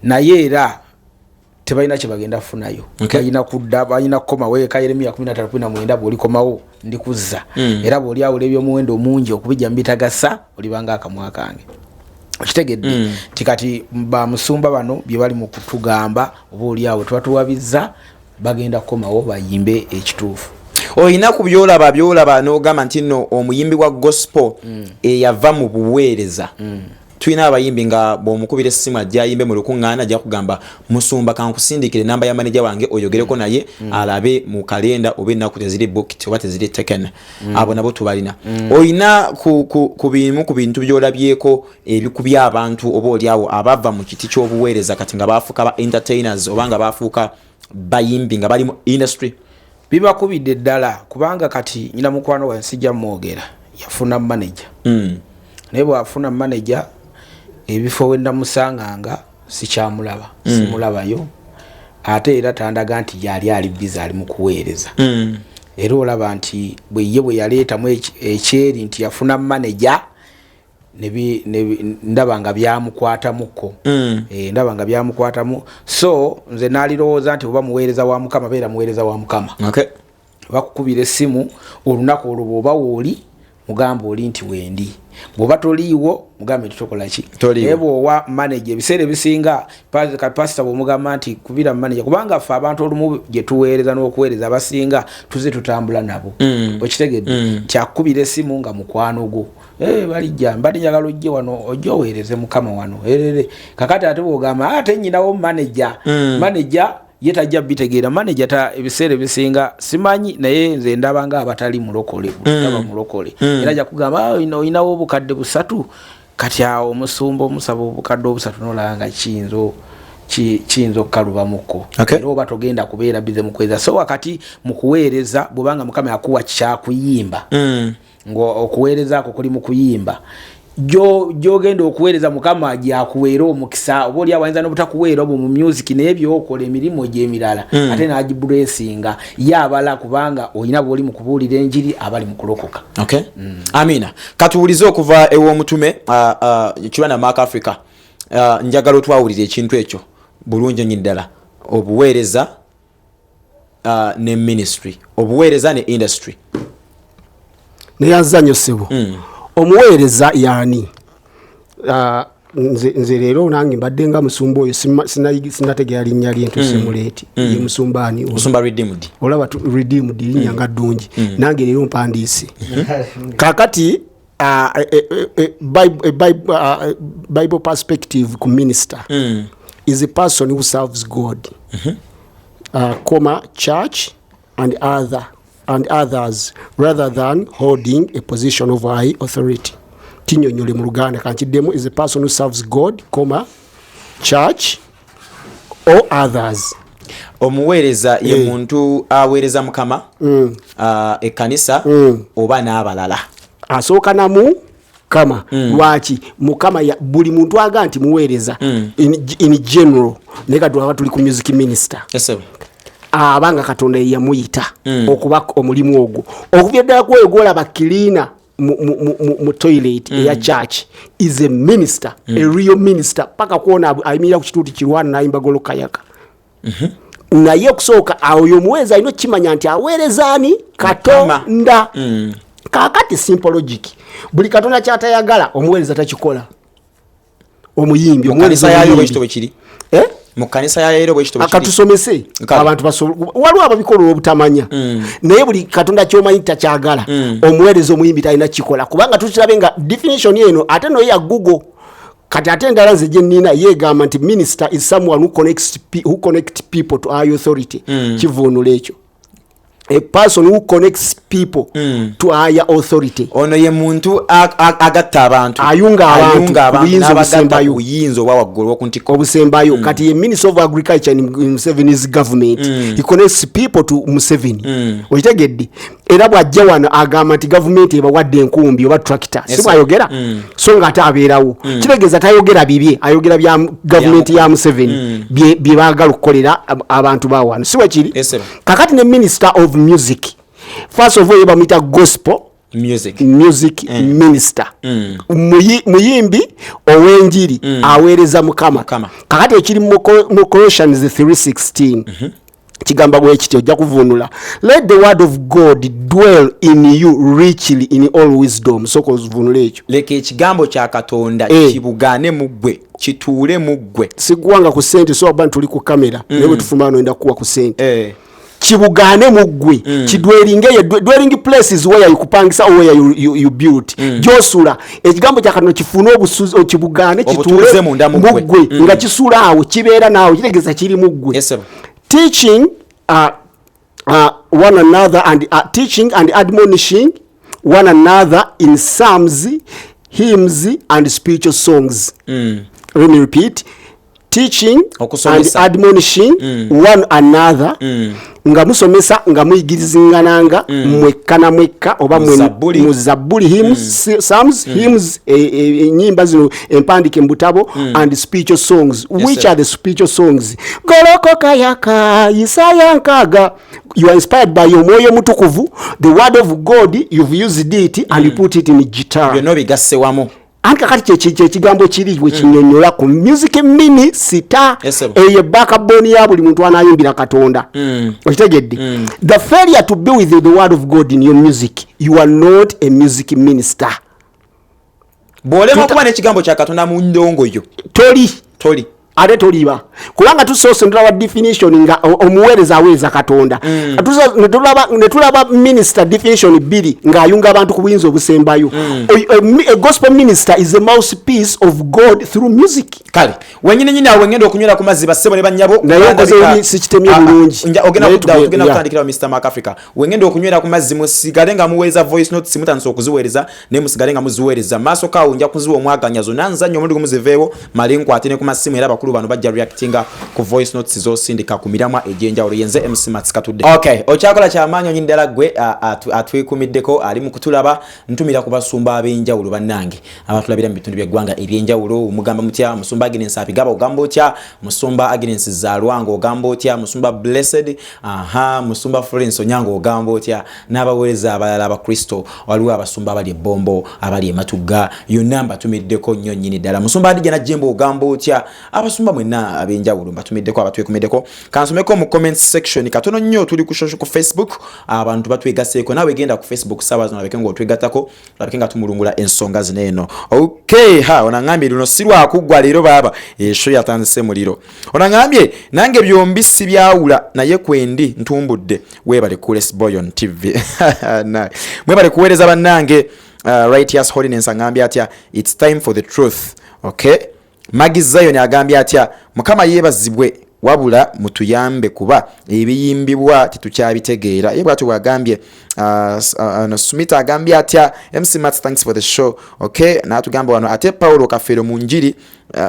naye era tebalina kyebagenda kufunayo. Balina kudda, balina kukomawo eka. Yeremiya 15:19, bwolikomawo ndikuzza. Era bw'olyawula ebyomuwendo omungi okubijja mubitagasa, olibanga akamwa kange. Okitegedde? Nti kati bamusumba bano bye bali mu kutugamba, oba oliawo tuba tuwabizza, bagenda kukomawo bayimbe ekituufu. Olina ku byolaba n'ogamba nti nno omuyimbi wa gospel eyava mu buweereza. Tulina abayimbi nga bw'omukubira essimu ajja ayimbe mu lukuŋŋaana, ajja kugamba, "Musumba, kankusindikire enamba ya maneja wange oyogereko naye alabe mu kalenda oba ennaku teziri booked oba teziri taken." Abo nabo tubalina. Olina ku bimu ku bintu by'olabyeko ebikubya abantu oba oliawo abava mu kiti ky'obuweereza kati nga bafuuka ba entertainers oba nga bafuuka bayimbi nga bali mu industry? Bibakubidde ddala, kubanga kati nyina mukwano wange, sijja mwogera, yafuna manager. Naye bwafuna manager, ebifo we namusanganga sikyamulaba. Simulabayo, ate era tandaga nti yali ali busy, ali mu kuweereza. Era olaba nti bwe ye bwe yaleetamu ekyeri nti yafuna manager, ndaba nga byamukwatamuko. Ndaba nga byamukwatamu, so nze nalirowooza nti oba muweereza wa Mukama, beera muweereza wa Mukama. Bakukubira essimu olunaku olwo, bw'oba wooli mugamba oli nti wendi, bw'oba toliiwo mugambe nti tokola ki. Toliiwo. Naye bw'owa manager, ebiseera ebisinga pasita bw'omugamba nti kubira manager, kubanga ffe abantu olumu gye tuweereza n'okuweereza abasinga tuze tutambula nabo. Okitegedde? Nti akukubira essimu nga mukwano gwo, "Eh, Balijja, mbadde njagala ojje wano, ojje oweereze Mukama wano erere." Kakati ate bwogamba, "Ah, ate nyinawo manager," manager ye tajja bitegeera. Manager ta ebiseera ebisinga simanyi, naye nze ndaba nga abatali mulokole, taba mulokole. Era ajja kugamba, "Ah, oyinawo 3,000." Kati awo omusumba omusaba 3,000, nolaba nga kiyinza okukalubamukko. Era oba togenda kubeera busy mu kuweereza. So wakati mu kuweereza, bwobanga Mukama yakuwa kyakuyimba, nga okuweereza ako kuli mu kuyimba, gyogenda okuweereza Mukama gyakuweera omukisa, oba oli awayinza n'obutakuweera obwo mu music, naye byokola emirimu gyemirala ate n'agiblessinga ye abala, kubanga olina bwoli mu kubuulira enjiri abali mu kulokoka. Okay. Amina. Katuwulize okuva ew'omutume Kirwana Mark Africa. Njagala otwawulira ekintu ekyo bulungi nnyo ddala, obuweereza ne ministry, obuweereza ne industry. Neyanza nnyo ssebo. Omuweereza yaani? Ah, nze leero nange mbadde nga musumba oyo, sinategeera linnya lye ntuuse muleeti. Ye musumba ani? Musumba Redeemed. Olaba Redeemed, linnya nga ddungi. Nange leero mpandiise. Kakati a Bible perspective ku minister is a person who serves God, comma, church and others rather than holding a position of high authority. Kinyonyole mu Luganda, kankiddemu: is a person who serves God, comma, church or others. Omuweereza ye muntu aweereza Mukama, ekkanisa oba n'abalala. Asooka namu Mukama. Lwaki Mukama buli muntu aga nti muweereza in general, naye kati twaba tuli ku music minister. Yes, sir. Abanga Katonda ye yamuyita okuba omulimu ogwo, okuvya ddala kwoyo gwolaba cleaner mu toilet eya church is a minister, a real minister, paka kwona ayimirira ku kituuti kirwana n'ayimba golokayaka. Naye okusooka oyo omuweereza alina okukimanya nti aweereza ani? Katonda. Kaakati simple logic, buli Katonda kyatayagala omuweereza takikola, omuyimbi, Mu omuweereza kanisa yayo omuyimbi. bwekito bwe kiri. Eh? Mu kanisa ya leero bwekito bwe kiri. Akatusomese. Kale. Abantu waliwo ababikola olw'obutamanya, naye buli Katonda kyomanyi takyagala, omuweereza omuyimbi talina kikola, kubanga tukirabe nga definition eno ate noyo ya Google. Kati ate endala nze gye nnina yeegamba nti minister is someone who connect people to high authority. Kivuunula ekyo, a person who connects people to higher authority. Ono ye muntu agatta abantu. Ayunga abantu Ayunga abantu ku buyinza n'abagatta obusembayo. ku buyinza obwa waggulu okuntikko. Obusembayo. Kati ye minister of agriculture in Museveni's government. He connects people to Museveni. Okitegedde? Era bw'ajja wano agamba nti gavumenti ebawadde enkumbi oba tractor, si bwayogera? So nga ate abeerawo, kitegeeza tayogera bibye, ayogera bya gavumenti ya Museveni, bye baagala okukolera abantu ba wano, si bwekiri? Yes, sir. Kakati ne minister of music, first of all ye bamuyita gospel music music minister. Muyimbi ow'enjiri aweereza Mukama. Mukama. Kakati ekiri mu Colossians 3:16 kigamba bwe kiti, ojja kuvunula: "Let the word of God dwell in you richly in all wisdom." Soka ozivunula ekyo. Leka ekigambo kya Katonda kibugaane mu ggwe, kituule mu ggwe. Sikuwanga ku sente, so aba tuli ku kamera, naye bwe tufuma wano enda kuwa ku sente. Kibugaane mu ggwe, kidwellinge eyo dwelling places where you kupangisa or where you built, gyosula. Ekigambo kya Katonda kifune obusuzi, okibugaane, Obutuuze kituule munda mu mu ggwe. ggwe, nga kisula awo, kibeera naawe, kitegeeza kiri mu ggwe. Yes, sir. Teaching one another and teaching and admonishing one another in psalms, hymns and spiritual songs. Let me repeat: teaching and Okusomesa. admonishing one another, nga musomesa, nga muyigirizangananga mwekka na mwekka oba Mu Zabbuli. Mu zabbuli, hymns, psalms, hymns, enyimba zino empandike mu butabo, and spiritual songs. Which sir. are the spiritual songs? Golokoka yaka, Isaya 60. You are inspired by Omwoyo Mutukuvu, the word of God, you've used it and you put it in guitar. Byonna obigasse wamu. Anti kakati kyekigambo kiri bwekinyonyola ku music minister. Yes, sir. Eyo backbone ya buli muntu anayimbira Katonda. Okitegedde? The failure to be with the word of God in your music, you are not a music minister. Bw'olema okuba n'ekigambo kya Katonda mu ndongo yo, Toli. Toli. Ate toliba, kubanga tusoose netulaba definition nga omuweereza aweereza Katonda. Ne tulaba minister definition bbiri ng'ayunga abantu ku buyinza obusembayo. A gospel minister is a mouthpiece of God through music. Kale wenyini nyini awo wengenda okunywera ku mazzi, bassebo ne bannyabo. Naye okoze sikitemye bulungi. Ogenda Naye kudda, tugenda kutandikirawo. Mr Mark Africa, wengenda okunywera ku mazzi, musigale nga muweereza voice notes. Mutandise okuziweereza, naye musigale nga muziweereza maaso kaawo. Nja kuziwa omwaganya zonna nzannyo omulundi gumu ziveewo, male nkwate ne ku masimu, era abakulu bano bajja reactinga ku voice notes zosindika ku miramwa egy'enjawulo. Yenze MC Mats Katudde. Okay, okyakola kyamaanyi onyini ddala gwe atwekumiddeko, ali mu kutulaba. Ntumira ku basumba ab'enjawulo bannange abatulabira mu bitundu by'eggwanga ebyenjawulo. Mugamba mutya? Musumba Agnes Abigaba, ogamba otya? Musumba Agnes Zalwanga, ogamba otya? Musumba Blessed, aha, musumba Florence Onyango, ogamba otya? N'abaweereza abalala abakristo, waliwo abasumba abali ebombo, abali ematugga, yonna mbatumiddeko nnyo nnyini ddala. Musumba Adija Najjemba, ogamba otya? Abasumba mwenna ab'enjawulo mbatumiddeko, abatwekumiddeko. Kansomeko mu comment section katono nnyo. Tuli ku social, ku Facebook, abantu batwegaseeko. Naawe genda ku Facebook saawa zino olabike ng'otwegattako, olabike nga tumulungula ensonga zino eno. Okay, ha, onaŋambye luno si lwakuggwa leero baaba esho yatandise muliro. Onaŋambye nange byombi sibyawula, naye kwendi ntumbudde. Weebale Coolest Boy on TV. Mwebale kuweereza bannange. Righteous Holiness agambye atya? "It's time for the truth." Okay, Magi Zion agambye atya? "Mukama yeebazibwe, wabula mutuyambe kuba ebiyimbibwa tetukyabitegeera." Ye bwatyo bwagambye. No, Smith agambye atya? "MC Mats, thanks for the show." Okay, n'atugamba wano ate Paulo Kafeero mu njiri.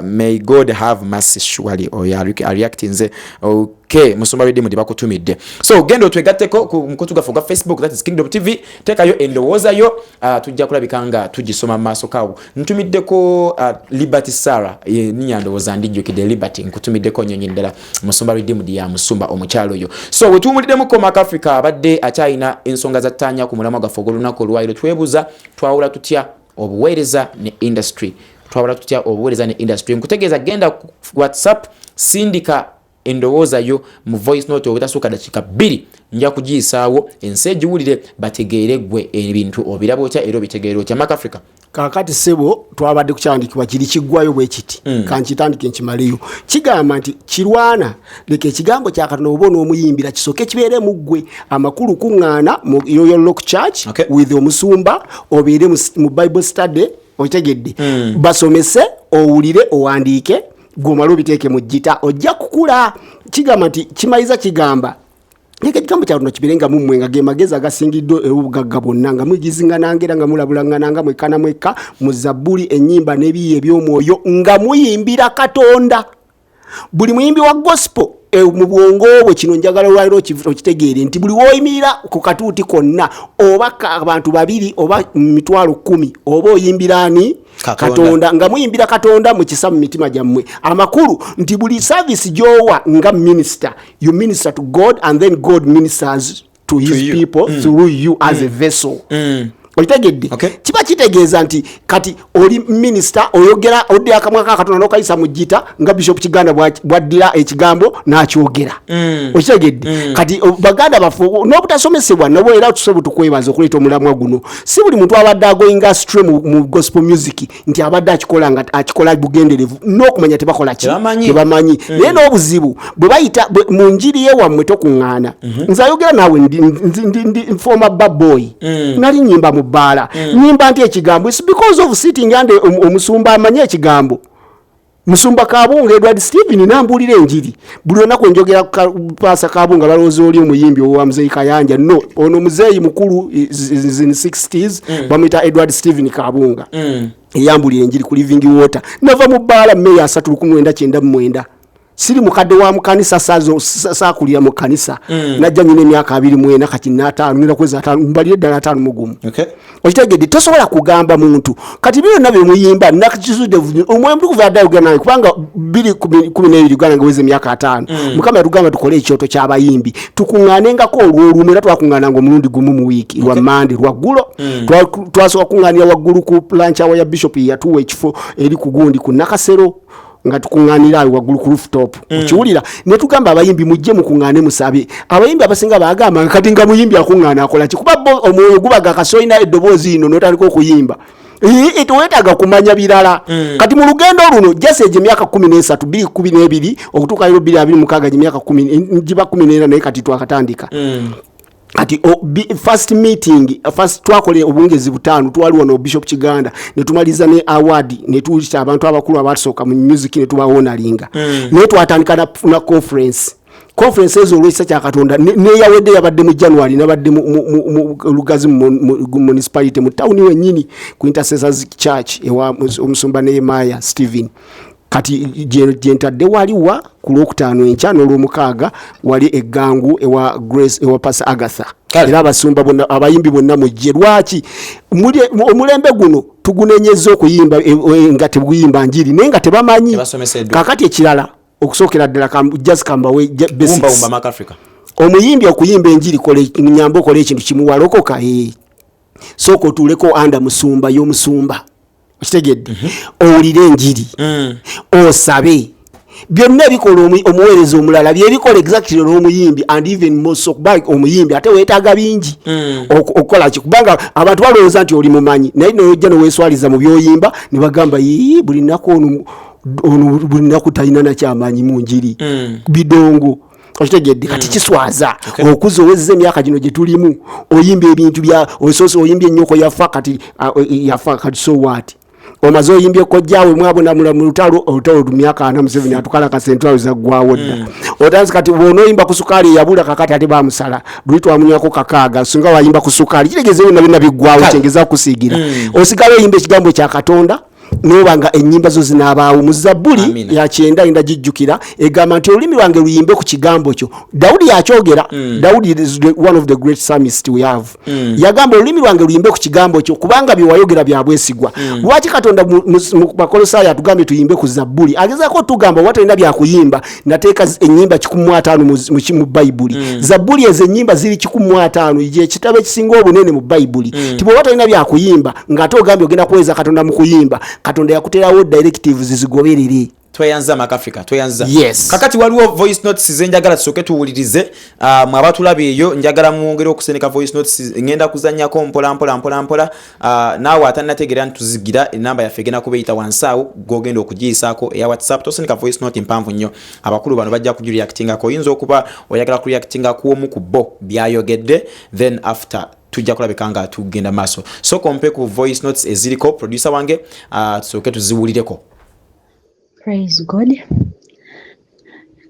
May God have mercy surely. Oyo areactinze. Okay, musumba Redeemed bakutumidde. So genda otwegatteko ku mukutu gwaffe ogwa Facebook, that is Kingdom TV. Teekayo endowooza yo, tujja kulabika nga tugisoma mu maaso kaawo. Ntumiddeko Liberty Sarah, ninya ndowooza ndijjukidde Liberty, nkutumiddeko nnyonyi ddala. Musumba Redeemed ya musumba omukyalo oyo. So wetuwumuliddemu Mark Africa abadde akyalina ensonga za ttaanya ku mulamwa gwaffe ogw'olunaku olwaliro. Twebuuza, twawula tutya obuweereza ne industry? Twawula tutya obuweereza ne industry? Nkutegeeza, genda ku WhatsApp, sindika endowooza yo mu voice note obutasuuka dakiika 2, nja kugiyisaawo ensi egiwulire, bategeere gwe ebintu obiraba otya era obitegeera otya. Mark Africa. Kakati sebo, twabadde kukyandikibwa kiri kiggwayo bwe kiti. Kankitandike nkimaleyo. Kigamba nti kirwana, leka ekigambo kya Katonda oba onoomuyimbira kisooke kibeere mu ggwe. Amakulu, kuŋŋaana mu Royal Rock Church with omusumba, obeere mu Bible study, otegedde? Basomese, owulire, owandiike, gwomala obiteeke mu gita, ojja kukula. Kigamba nti kimaliza kigamba, leka ekigambo kya Katonda kibeere nga mummwe, nga ge magezi agasingiddwa obugagga bwonna, nga mugizingananga era nga mulabulaŋŋananga mwekka na mwekka mu zabbuli, ennyimba n'ebiyiiye eby'omwoyo, nga muyimbira Katonda. Buli muyimbi wa gospel mu bwongo bwe, kino njagala olwaliro okitegeere nti buli woyimirira ku katuuti konna, oba abantu babiri oba 10,000, oba oyimbira ani? Katonda. Katonda. Nga muyimbira Katonda mu kisa mu mitima gyammwe. Amakulu nti buli service gy'owa nga minister, you minister to God and then God ministers to his you. people through you as a vessel. Okitegedde? Okay. Kiba kitegeeza nti kati oli minisita, oyogera, oddira akamwa ka Katonda n'okayisa mu gita, nga Bishop Kiganda bw'addira ekigambo n'akyogera. Okitegedde? Kati baganda baffe, n'obutasomesebwa nabo, era tusobola tukwebaza okuleeta omulamwa guno. Si buli muntu abadde agoinga astray mu gospel music nti abadde akikola nga akikola bugenderevu n'okumanya tebakola ki. Tebamanyi. Tebamanyi. Naye n'obuzibu bwe bayita mu njiri ye wammwe tokuŋŋaana. Nze ayogera naawe ndi former bar boy, nali nyimba mu bbaala. Nyimba nti ekigambo, it's because of sitting and omusumba amanye ekigambo, musumba Kabunga Edward Stephen, nambuulira enjiri buli lunaku. Enjogera Pastor Kabunga, balowooza oli omuyimbi owa Muzeeyi Kayanja. No, ono muzeeyi mukulu, is in 60s, bamuyita Edward Stephen Kabunga, eyambulira enjiri ku Living Water. Nava mu bbaala Meeya 3 1999. Siri mukadde wa mukanisa, saakulira mu kanisa. Najja nyina emyaka 24, kati nataano, ngenda kweza 50, mbalire ddala 51. Okitegedde? Tosobola kugamba muntu kati byonna byemuyimba. Nakizudde, Omwoyo Mutukuvu adde ayogera nange, kubanga 212 Uganda nga weza emyaka 50, Mukama yatugamba tukole ekyoto ky'abayimbi, tukuŋŋaanengako olwolumu. Era twakuŋŋaananga omulundi gumu mu wiiki, lwa Mande lwaggulo. Twasooka kuŋŋaanira waggulu ku lunch hour ya bishop, yatuwa ekifo eri ku gundi ku Nakasero, nga tukuŋŋaanira awo waggulu ku rooftop. Okiwulira? Ne tugamba abayimbi, mujje mukuŋŋaane musabe. Abayimbi abasinga bagamba nga kati nga muyimbi akuŋŋaana akola ki? Kuba bo omwoyo gubaga kasi olina eddoboozi lino n'otandika okuyimba. Teweetaaga kumanya birala. Kati mu lugendo luno jasi egyo emyaka 13, 212 okutuuka leero 226, gye emyaka giba 14, naye kati twakatandika. Kati first meeting, first twakola obungezi butaano. Twali wano Bishop Kiganda, ne tumaliza ne award, ne tuyita abantu abakulu abatusooka mu music ne tubahonoringa. Naye twatandika na conference ezo olwekisa kya Katonda neyawedde yabadde mu January, nabadde mu Lugazi mu municipality, mu tawuni wennyini, ku Intercessors Church ewa omusumba Nehemiah Stephen. Kati gye ntadde waliwa ku Lwokutaano enkya n'Olwomukaaga, wali eggangu ewa Grace, ewa Pastor Agatha. Era abasumba bonna, abayimbi bonna mujje. Lwaki omulembe guno tugunenyeza okuyimba nga teguyimba njiri, naye nga tebamanyi? Tebasomeseddwa. Kakati ekirala, okusookera ddala just kambawe basics. Wumba wumba, Mark Africa. Omuyimbi okuyimba enjiri, nyamba okole ekintu kimu, walokoka, sooka otuuleko under musumba y'omusumba, okitegedde? Owulire enjiri, osabe. Byonna ebikola omuweereza omulala byebikola exactly n'omuyimbi, and even more so, kuba omuyimbi ate weetaaga bingi okukola ki, kubanga abantu balowooza nti oli mumanyi, naye nojja noweeswaliza mu byoyimba ne bagamba, "Yii, buli nnaku ono buli nnaku talina nakyamanyi mu njiri, bidongo." Okitegedde? Kati kiswaza okuza owezeza emyaka gino gye tulimu, oyimba ebintu bya osoose oyimbye ennyoko yafa, kati yafa, kati so what? Omaze oyimbye kojjaawe mwabonamula mu lutalo, olutalo lu myaka 40, Museveni atukalakasa, entwalo zaggwawo dda. Otandise kati bw'onooyimba ku sukaali eyabula, kakati ate bamusala luli twamunywako kakaaga, singa wayimba ku sukaali, kitegeeza byonna byonna biggwawo. Kyengeza kusiigira, osigala oyimba ekigambo kya Katonda. Noba nga ennyimba zo zinaabaawo mu Zabbuli Amina. ya 90, ndagijjukira, egamba nti olulimi lwange luyimbe ku kigambo kyo. Dawudi yakyogera. Dawudi is one of the great psalmist we have. Yagamba, olulimi lwange luyimbe ku kigambo kyo, kubanga bye wayogera bya bwesigwa. Lwaki Katonda mu Bakolosaayo atugambye tuyimbe ku Zabbuli? Agezaako otugamba oba tolina byakuyimba, nateeka ennyimba 150 mu Bayibuli. Zabbuli ezo ennyimba ziri 150, gyekitabo ekisinga obunene mu Bayibuli. Ti bw'oba tolina byakuyimba, ng'ate ogambye ogenda kuweeza Katonda mu kuyimba, Katonda yakuterawo directives, zigoberere. Tweyanza, Mark Africa, tweyanza. Yes. Kakati waliwo voice notes zenjagala tusooke tuwulirize. Mwe abatulaba eyo, njagala mwongere okusendeka voice notes, ngenda kuzanyako mpola mpola mpola mpola. Naawe atannategeera nti tuzigira enamba yaffe egenda kubeeyita wansi awo gogenda okugiyisaako eya WhatsApp. Tosendeka voice note mpanvu nnyo, abakulu bano bajja kugireactingako. Oyinza okuba oyagala kureactinga ku omu ku bo byayogedde, then after tujja kulabika nga tugenda maaso. So kompe ku voice notes eziriko, producer wange, tusooke tuziwulireko. Praise God.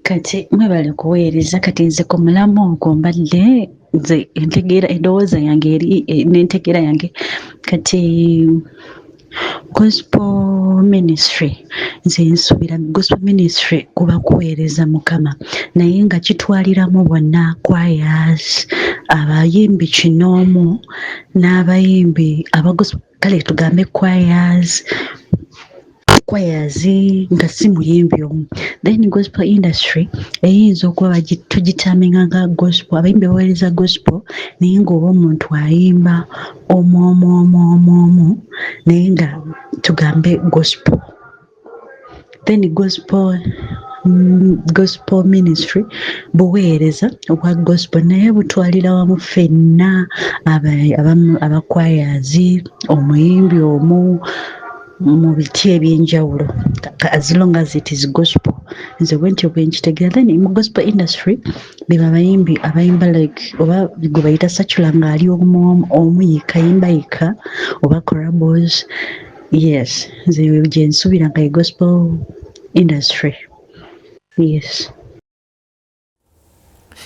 Kati mwebale kuweereza. Kati nze ku mulamu ogwo mbadde nze entegeera, endowooza yange eri n'entegeera yange, kati gospel ministry, nze nsuubira gospel ministry kuba kuweereza Mukama, naye nga kitwaliramu bonna, choirs, abayimbi kinoomu n'abayimbi aba gospel, kale tugambe choirs nga si muyimbi omu. Then gospel industry eyinza okuba tugiterminga nga gospel, abayimbi baweereza gospel, naye ng'oba omuntu ayimba omu omu omu omu omu, naye nga tugambe gospel. Then gospel ministry buweereza obwa gospel, naye butwalira wamu ffenna abachoirs, omuyimbi omu, mu biti ebyenjawulo, as long as it is gospel. Nze bwentyo bwenkitegeera. Then mu gospel industry beba abayimbi abayimba like oba gwe bayita secular, ng'ali omu omu yekka, ayimba yekka, oba collabos. Yes, nze gye nsuubira nga ye gospel industry, yes.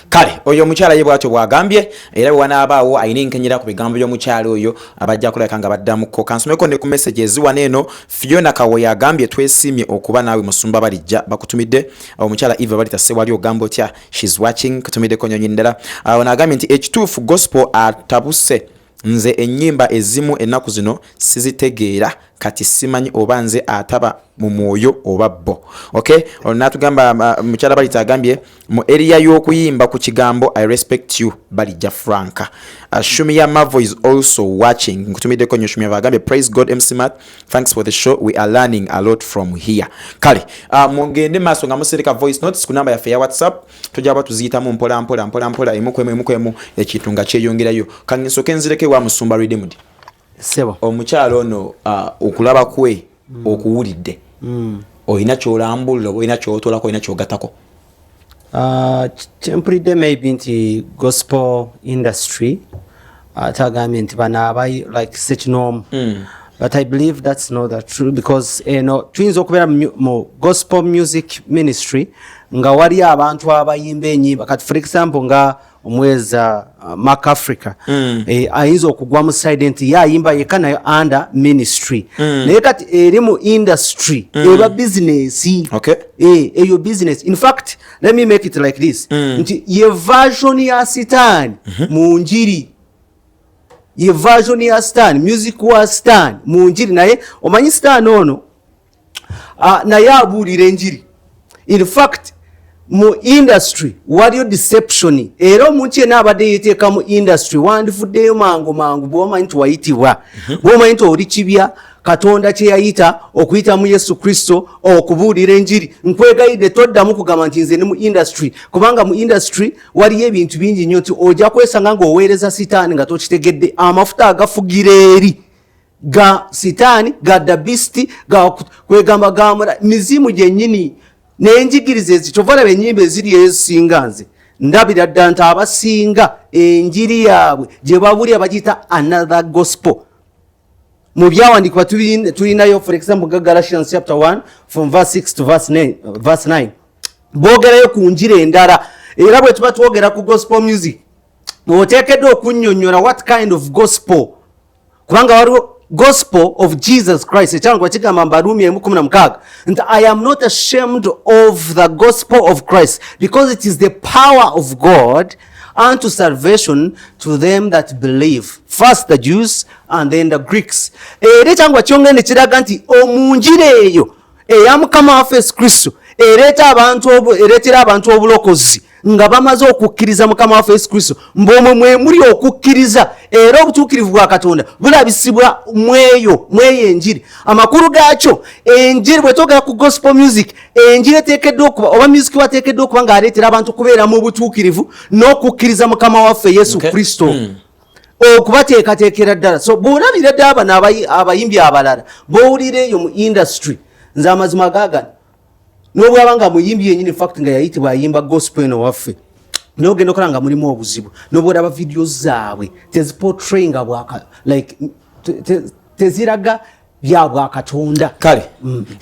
Kale oyo omukyala ye bwatyo bwagambye, era bwe wanaabaawo alina enkenyera ku bigambo by'omukyala oyo, abajja kulabika nga baddamuko. Kansomeko ne ku messages wano eno. Fiona Kawoya agambye, twesiimye okuba naawe, musumba Balijja. Bakutumidde omukyala Eva Balita Sewali, ogamba otya? She's watching. Kutumiddeko nyonyi ndala. Ono agambye nti ekituufu gospel atabuse, nze ennyimba ezimu ennaku zino sizitegeera, kati simanyi oba nze ataba mu mwoyo oba bo. Okay, ono natugamba, mukyala Balita agambye mu area y'okuyimba ku kigambo, I respect you, Balijja Franka. Shumia Mavo is also watching, nkutumiddeko nnyo. Shumia agambye, praise God, MC Mat, thanks for the show, we are learning a lot from here. Kale mugende maaso nga musereka voice notes ku namba yaffe ya WhatsApp, tujja kuba tuziyitamu mpola mpola mpola mpola, emu kwemu emu kwemu, ekintu nga kyeyongerayo. Kansooke nzireko ewa musumba Redeemed. Sebo. Omukyalo ono, okulaba kwe okuwulidde, olina kyolambulula oba olina kyotolako, olina kyogatako? Kyempulidde maybe nti gospel industry, ate agambye nti bano abayi like sekinoomu, but I believe that's not that true, because eno tuyinza okubeera mu gospel music ministry nga wali abantu abayimba enyimba. Kati for example nga omweza Mark Africa, ayinza okugwa mu side nti ye ayimba yekka nayo under ministry, naye kati eri mu industry eba business. Eyo business. In fact, let me make it like this, nti ye version ya Sitaani mu njiri, ye version ya Sitaani, music wa Sitaani mu njiri. Naye omanyi Sitaani ono, naye abuulira enjiri. In fact, mu industry waliyo deception, era omuntu yenna abadde yeteeka mu industry wandivuddeyo mangu mangu bwomanyi nti wayitibwa, bwomanyi nti oli kibya Katonda kyeyayita okuyita mu Yesu Kristo okubuulira enjiri. Nkwegayidde toddamu kugamba nti nze ni mu industry, kubanga mu industry waliyo ebintu bingi nnyo nti ojja kwesanga ng'oweereza Sitaani nga tokitegedde. Amafuta agafugira eri ga Sitaani, ga the beast, ga kwegamba gamula mizimu gyennyini n'enjigiriza ezi. Kyova olaba ennyimba eziri ezisinga, nze ndabira ddala nti abasinga enjiri yaabwe gye babulira bagiyita another gospel. Mu byawandiikibwa tulinayo for example nga Galatians chapter 1 from verse 6 to verse 9, verse 9 boogerayo ku njiri endala. Era bwe tuba twogera ku gospel music, oteekeddwa okunnyonnyola what kind of gospel, kubanga waliwo Gospel of Jesus Christ. Ekyawandiikibwa kigamba mu Baruumi 1:16 nti, "I am not ashamed of the gospel of Christ, because it is the power of God unto salvation to them that believe, first the Jews and then the Greeks." Era ekyawandiikibwa kyongera ne kiraga nti omu njiri eyo eya Mukama waffe Yesu Kristo ereeta abantu ereetera abantu obulokozi nga bamaze okukkiriza Mukama waffe Yesu Kristo, mbwomwe mwe muli okukkiriza, era obutuukirivu bwa Katonda bulabisibwa mweyo enjiri. Amakulu gaakyo, enjiri, bwe twogera ku gospel music, enjiri eteekeddwa okuba, oba music wateekeddwa okuba ng'aleetera abantu kubeera mu butuukirivu n'okukkiriza Mukama waffe Yesu Kristo, okubateekateekera ddala. So bw'olabira ddala bano abayimbi abalala b'owulira eyo mu industry, nze amazima gaagano, n'obwaba nga muyimbi yenyini, fact nga yayitibwa ayimba gospel eno waffe, naye ogenda okola nga mulimu obuzibu. Nobwolaba video zaabwe teziportrayinga bwaka, like teziraga bya bwakatonda.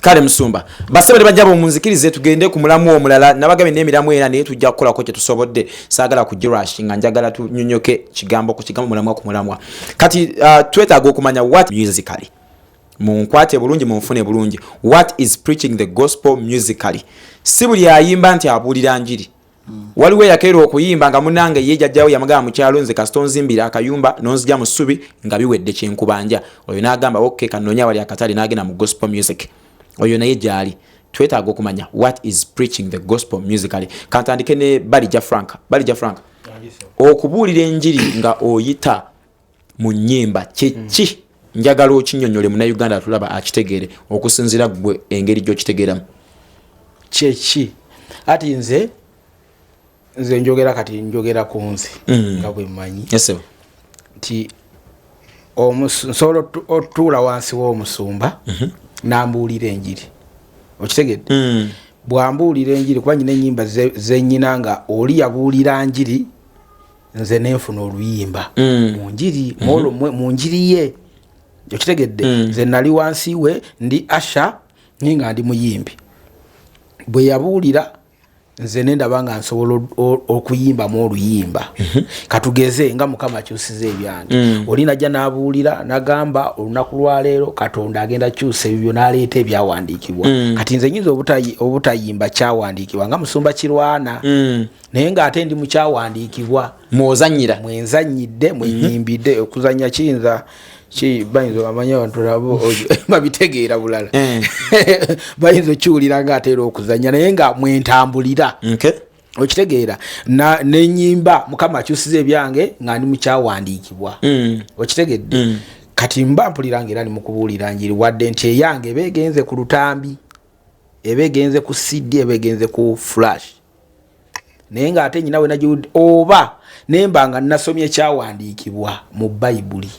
Kale musumba, basebe bajja bomunzikirize tugende ku mulamu omulala. Nabagambye n'emiramu era, naye tujja kukolako kye tusobodde. Saagala kugirush, nga njagala tunyonyoke kigambo ku kigambo, mulamwa ku mulamwa. Kati twetaaga okumanya what musically, munkwate bulungi, munfune bulungi, what is preaching the gospel musically? Si buli ayimba nti abuulira njiri. Waliwo eyakeera okuyimba nga munange ye jjajjawe yamugamba mukyalo, "Nze kasita onzimbira akayumba nonzija mu ssubi nga biwedde kyenkubanja." Oyo n'agamba, "Ok, kanoonya wali akatale," n'agenda mu gospel music. Oyo naye gyali. Twetaaga okumanya what is preaching the gospel musically. Kantandike ne Balija Frank. Balija Frank, okubuulira enjiri nga oyita mu nnyimba kyeki? Njagala okinyonyole Munnayuganda atulaba akitegeere okusinziira gwe engeri gy'okitegeeramu. Kyeki? Ati nze njogera, kati njogera ku nze nga bwe mmanyi Yes, sir. nti nsobola otutuula wansi w'omusumba nambuulira enjiri, okitegedde? Bwambuulira enjiri, kuba nyina enyimba zenyina nga oli yabuulira njiri, nze nenfuna oluyimba mu njiri, mu njiri ye, okitegedde? Nze nali wansi we, ndi usher, naye nga ndi muyimbi. Bwe yabuulira, nze nendaba nga nsobola okuyimbamu oluyimba. Katugeze nga Mukama akyusiza ebyange, oli najja n'abuulira nagamba, "Olunaku lwaleero Katonda agenda kyusa ebibyo," n'aleeta ebyawandiikibwa. Kati nze nyinza obutayimba kyawandiikibwa nga musumba Kirwana, naye ng'ate ndi mukyawandiikibwa. Mwozanyira. Mwenzanyidde, mwenyimbidde. Okuzanya kiyinza bayinza bamanye abantu nabo babitegeera bulala. Bayinza okiwulira nga ate era okuzanya, naye nga mwentambulira, okitegeera? Nenyimba Mukama akyusiza ebyange nga ndi mukyawandiikibwa, okitegedde? Kati mba mpulira nga era ndi mukubuulira njiri, wadde nti eyange eba egenze ku lutambi, eba egenze ku CD, eba egenze ku flash, naye ngaate nyina we nagiwudde oba nemba nga nasomye ekyawandiikibwa mu Bayibuli.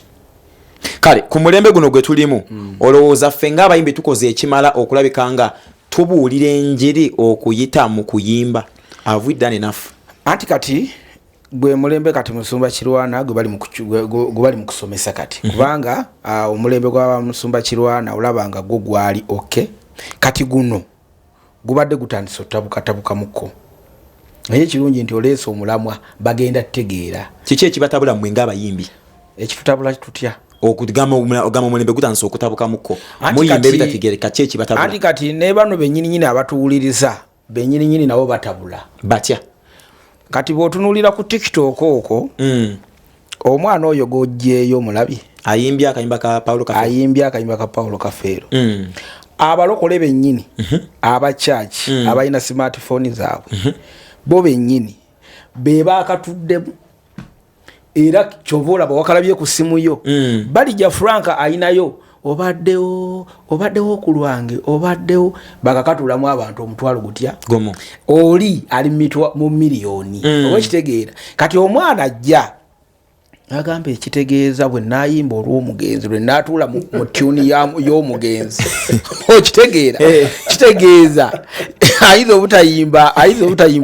Kale ku mulembe guno gwe tulimu, olowooza ffe ng'abayimbi tukoze ekimala okulabika nga tubuulira enjiri okuyita mu kuyimba? Have we done enough? Anti kati gwe mulembe kati musumba Kirwana gwe bali mu gwe bali mu kusomesa kati, kubanga omulembe gwa musumba Kirwana olaba nga gwo gwali ok. Kati guno gubadde gutandise otabukatabukamuko, naye ekirungi nti oleese omulamwa, bagenda tutegeera. Kiki ekibatabula mmwe ng'abayimbi? Ekitutabula tutya? Okugamba ogamba omulembe gutandise okutabukamuko, Anti muyimba ebitategeereka. Ki ekibatabula? Anti kati ne bano benyininyini abatuwuliriza benyininyini nabo batabula. Batya? Kati bw'otunuulira ku TikTok okwo, omwana oyo gw'oggyeeyo omulabye? Ayimbye akayimba ka Paulo Kafeero. Ayimbye akayimba ka Paulo Kafeero. Abalokole bennyini abakyaki abalina smartphone zaabwe, bo bennyini be bakatuddemu, era kyova olaba wakalabye ku simu yo. Balija Frank ayinayo "Obaddewo, obaddewo ku lwange, obaddewo", bakakatulamu abantu 500,000 gutya? Gumu. Oli ali mu miliyoni. Oba ekitegeera, kati omwana ajja agamba, ekitegeeza bwe nayimba olw'omugenzi, lwe natuula mu tune y'omugenzi, okitegeera? Kitegeeza ayinza obutayimba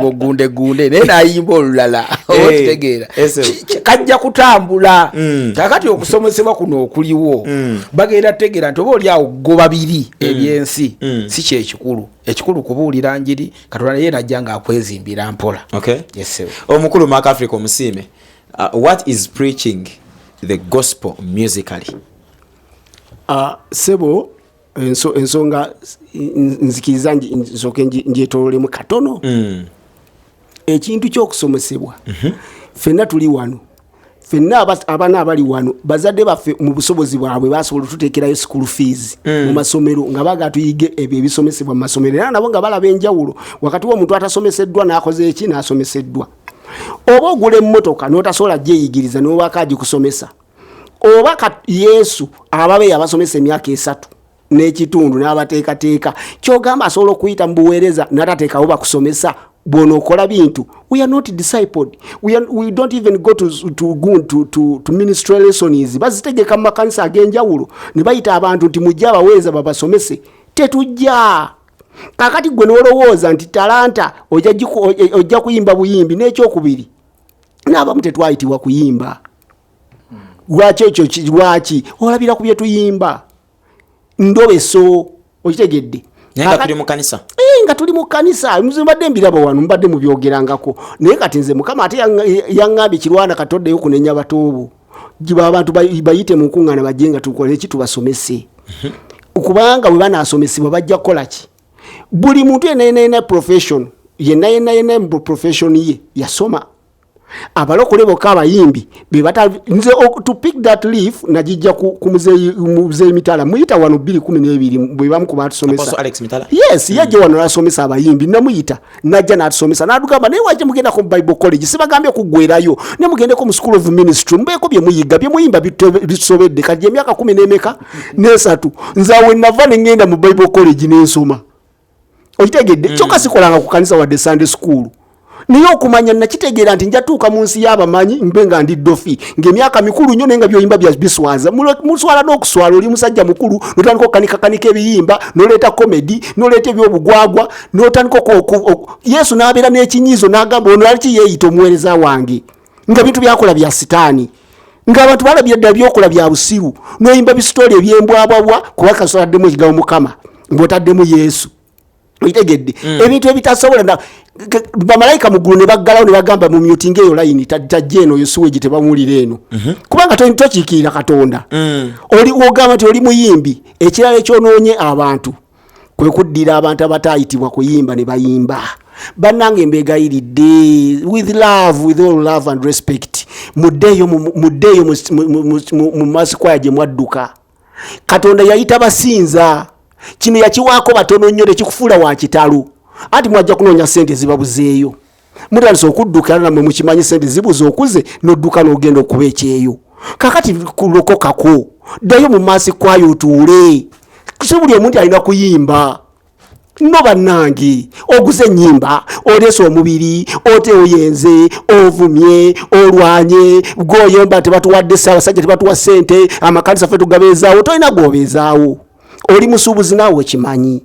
ogunde gunde, naye nayimba olulala, oba okitegeera? Ese. Kajja kutambula. Kakati okusomesebwa kuno okuliwo, bagenda tutegeera nti oba oli awo goba biri ebyensi, si kyekikulu. Ekikulu kubuulira njiri. Katonda naye najja ng'akwezimbira mpola. Yes, sir. Omukulu Mark Africa omusiime, what is preaching the gospel musically? Sebo, ensonga nzikiriza nsooke ngyetoololemu katono. Ekintu ky'okusomesebwa, ffenna tuli wano, ffenna abaana abali wano, bazadde baffe mu busobozi bwabwe basobola otuteekerayo school fees mu masomero nga baagala tuyige ebyo ebisomesebwa mu masomero, era nabo nga balaba enjawulo wakati w'omuntu atasomeseddwa n'akoze eki n'asomeseddwa. Oba ogula emmotoka n'otasobola gyeyigiriza n'obaako agikusomesa, oba Yesu ababe yabasomesa emyaka 3 n'ekitundu n'abateekateeka, kyogamba asobola okuyita mu buweereza n'atateekawo bakusomesa bw'onookola bintu. We are not discipled. We don't even go to ministry lessons. Bazitegeka mu makanisa ag'enjawulo ne bayita abantu nti mujje abaweereza babasomese. Tetujja. Kakati gwe n'olowooza nti talanta ojja kuyimba buyimbi. N'ekyokubiri, n'abamu tetwayitibwa kuyimba. Lwaki ekyo lwaki olabira ku bye tuyimba ndobeso? Okitegedde? Naye nga tuli mu kanisa. Eh, nga tuli mu kanisa. Nze mbadde mbiraba wano, mbadde mubyogerangako, naye kati nze Mukama ate yaŋŋambye, "Kirwana, katoddeyo kunenya batoobo. Giba abantu bayite mu nkuŋŋaana, bajje nga tukole ki? Tubasomese." Kubanga bwe banaasomesebwa bajja kukola ki? Buli muntu yenna yenna yenna profession yenna yenna yenna mu profession ye yasoma. Abalokole bokka abayimbi bebata. Nze to pick that leaf nagijja ku muzeeyi Mitala, muyita wano 212, bwe bamu ku batusomesa. Apostle Alex Mitala. Yes, yajja wano nasomesa abayimbi. Namuyita najja natusomesa, natugamba, "Naye wajja mugendako mu Bible College, sibagambye kuggwerayo, ne mugendeko mu School of Ministry, mubeeko bye muyiga, bye muyimba bitusobedde." Kati emyaka kumi n'emeka n'esatu nze awe nava ne ŋŋenda mu Bible College n'ensoma. Okitegedde? Kyokka sikolanga ku kanisa wadde Sunday school, naye okumanya nakitegeera nti njatuuka mu nsi y'abamanyi mbe nga ndi dofi, ng'emyaka mikulu nnyo, naye nga byoyimba bya biswaza. Muswala n'okuswala. Oli musajja mukulu notandika okukanikakanika ebiyimba, noleeta comedy, noleeta ebyobugwagwa, notandika Yesu n'abeera n'ekinyiizo n'agamba, "Ono aliki yeeyita omuweereza wange nga bintu byakola bya sitaani?" Ng'abantu balabye ddala byokola bya busiru, noyimba bisitori ebyembwabwabwa, kuba kasoladdemu ekigambo Mukama ng'otaddemu Yesu. Okitegedde? Ebintu ebitasobola bamalayika mu ggulu ne baggalawo ne bagamba mu mutinga eyo layini tajja eno, oyo siwegi tebamuwulira eno, kubanga tokiikirira Katonda. Oli ogamba nti oli muyimbi. Ekirala ekyonoonye abantu kwe kuddira abantu abataayitibwa kuyimba ne bayimba. Bannange, mbegayiridde with love, with all love and respect, muddeeyo muddeeyo mu mass choir gye mwadduka. Katonda yayita basinza. Kino yakiwaako batono nnyo, tekikufuula wa kitalo. Anti mwajja kunoonya sente zibabuzeeyo, mutandise okudduka era nammwe mukimanyi sente zibuze, okuze n'odduka n'ogenda okuba ekyeyo. Kakati kulokokako, ddayo mu mass choir otuule. Si buli omuntu alina kuyimba. No bannange, oguze ennyimba, oleese omubiri, ote oyenze, ovumye, olwanye, gwoyomba tebatuwadde, abasajja tebatuwa ssente, amakanisa ffe tugabeezaawo. Tolina gwobeezaawo, oli musuubuzi naawe okimanyi,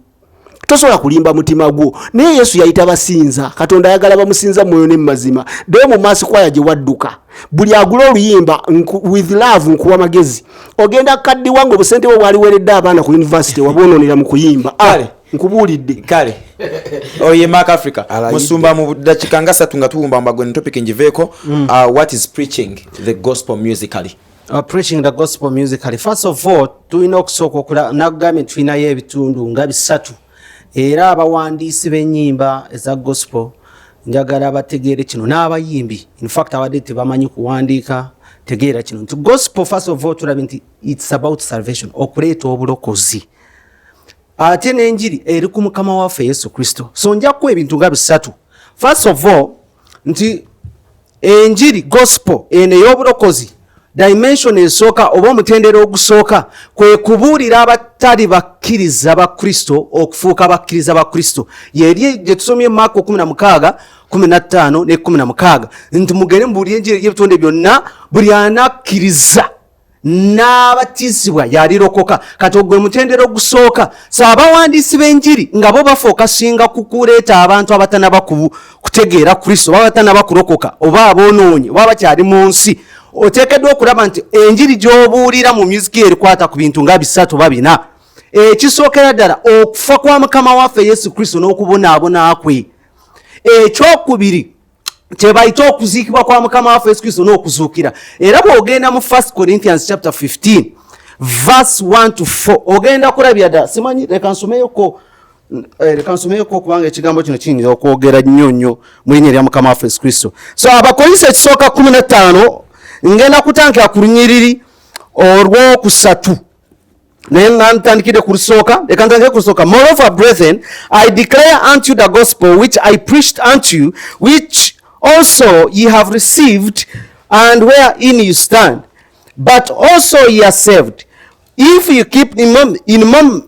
tosobola kulimba mutima gwo. Naye Yesu yayita basinza. Katonda ayagala bamusinza mwoyo ne mumazima. Ddayo mu mass choir gye wadduka. Buli agula oluyimba, with love nkuwa magezi, ogenda kaddiwa nga obusente bwe bwaliweredde abaana ku university wabwononera mu kuyimba. Ah, Kale. nkubuulidde. Kale, oyo ye Mark Africa. Alayidde. Musumba, mu dakiika nga 3 nga tuwumba mbagwe ne topic ngiveeko. What is preaching the gospel musically? Preaching the gospel musically, first of all tulina okusooka okula nagambye nti tulinayo ebitundu nga bisatu, era abawandiisi b'ennyimba eza gospel njagala bategeere kino, n'abayimbi infact abadde tebamanyi kuwandiika, tegeera kino nti gospel, first of all tulabye nti it's about salvation, okuleeta obulokozi, ate n'enjiri eri ku Mukama waffe Yesu Kristo. So nja kuwa ebintu nga bisatu. First of all, nti enjiri, gospel eno ey'obulokozi, dimension esooka oba omutendera ogusooka kwe kubuulira abatali bakkiriza ba Kristo okufuuka bakkiriza ba Kristo. Yeri gye tusomye Maako 16 15 ne 16 nti mugende mubuulire enjiri y'ebitonde byonna, buli anakkiriza n'abatizibwa yalirokoka. Kati ogwe mutendera ogusooka. So abawandiisi b'enjiri nga bo bafokasinga ku kuleeta abantu abatanaba kutegeera Kristo oba abatanaba kulokoka oba aboonoonyi oba bakyali mu nsi, oteekeddwa okulaba nti enjiri gy'obuulira mu music erikwata ku bintu nga bisatu oba bina. Ekisookera ddala, okufa kwa Mukama waffe Yesu Kristo n'okubonaabona kwe. Ekyokubiri, kyebayita okuziikibwa kwa Mukama waffe Yesu Kristo n'okuzuukira. Era bw'ogenda mu 1 Corinthians chapter 15 verse 1 to 4 ogenda kulabira ddala. Simanyi, leka nsomeyoko, leka nsomeyoko, kubanga ekigambo kino kiyinza okwogera nnyo nnyo mu linnya erya Mukama waffe Yesu Kristo. So Abakolinso ekisooka 15, ngenda kutandikira ku lunyiriri olwokusatu, naye nga ntandikidde ku lusooka. Leka ntandikire ku lusooka. "Moreover, brethren, I declare unto you the gospel which I preached unto you, which also ye have received, and wherein you stand, but also ye are saved, if you keep in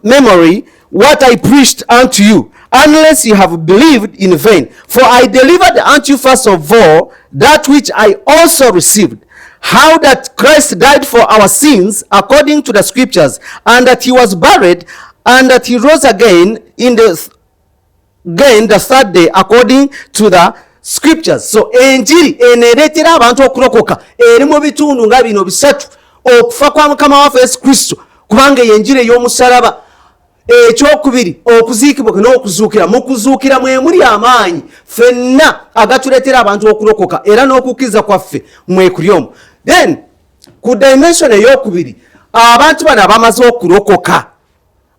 memory what I preached unto you, unless you have believed in vain. For I delivered unto you first of all that which I also received, how that Christ died for our sins according to the scriptures, and that he was buried, and that he rose again the third day according to the scriptures." So enjiri eno ereetera abantu okulokoka eri mu bitundu nga bino bisatu: okufa kwa Mukama waffe Yesu Kristo, kubanga eyo enjiri ey'omusalaba; ekyokubiri, okuziikibwa kwe n'okuzuukira. Mu kuzuukira mwe muli amaanyi ffenna agatuleetera abantu okulokoka, era n'okukkiriza kwaffe mwekuli omwo. Then ku dimension eyokubiri, abantu bano abamaze okulokoka,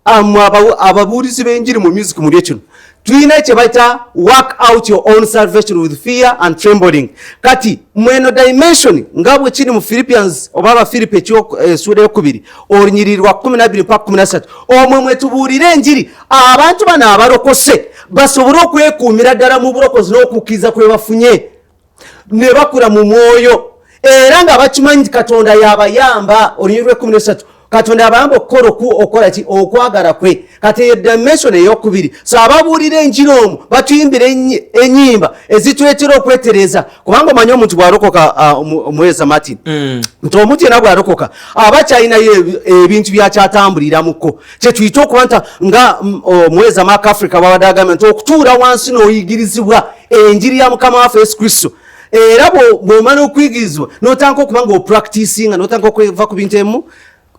amwe ababuulizi b'enjiri mu music, muli ekino tulina kye bayita "work out your own salvation with fear and trembling". Kati mweno dimension, nga bwe kiri mu Philippians oba Abafilipi essuula eyokubiri, olunyiriri lwa 12 mpaka 13, omwe mwe tubuulira enjiri abantu bano abalokose basobole okwekuumira ddala mu bulokozi n'okukkiriza kwe bafunye, ne bakula mu mwoyo, era nga bakimanyi nti Katonda yabayamba. Olunyiriri lw'ekumi nesatu, Katonda yabayamba okukola okukola ki? Okwagala kwe. Kati eyo dimension eyokubiri. So ababuulira enjiri omwo batuyimbira ennyimba ezituleetera okwetereza, kubanga omanyi omuntu bw'alokoka, omuweereza Martin, nti omuntu yenna bw'alokoka aba kyalinayo ebintu byakyatambuliramuko, kyetuyita okuba nti nga omuweereza Mark Africa bwabadde agambye nti okutuula wansi n'oyigirizibwa enjiri ya Mukama waffe Yesu Kristo. Era bw'omala okuyigirizibwa n'otandika okuba nga opracticinga, n'otandika okuva ku bintu emu.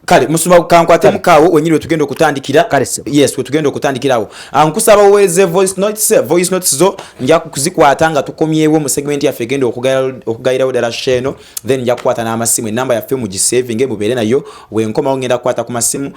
Kale musumba, kankwate mukaawo wenyini wetugenda okutandikira. Kale ssebo. Yes, wetugenda okutandikirawo. Nkusaba oweereze voice notes. Voice notes zo nja kuzikwata nga tukomyewo mu segment yaffe egenda okugayirawo ddala sheeno. Then nja kukwata n'amasimu. Enamba yaffe mugisavinge, mubeere nayo. Wenkomawo ngenda kukwata ku masimu.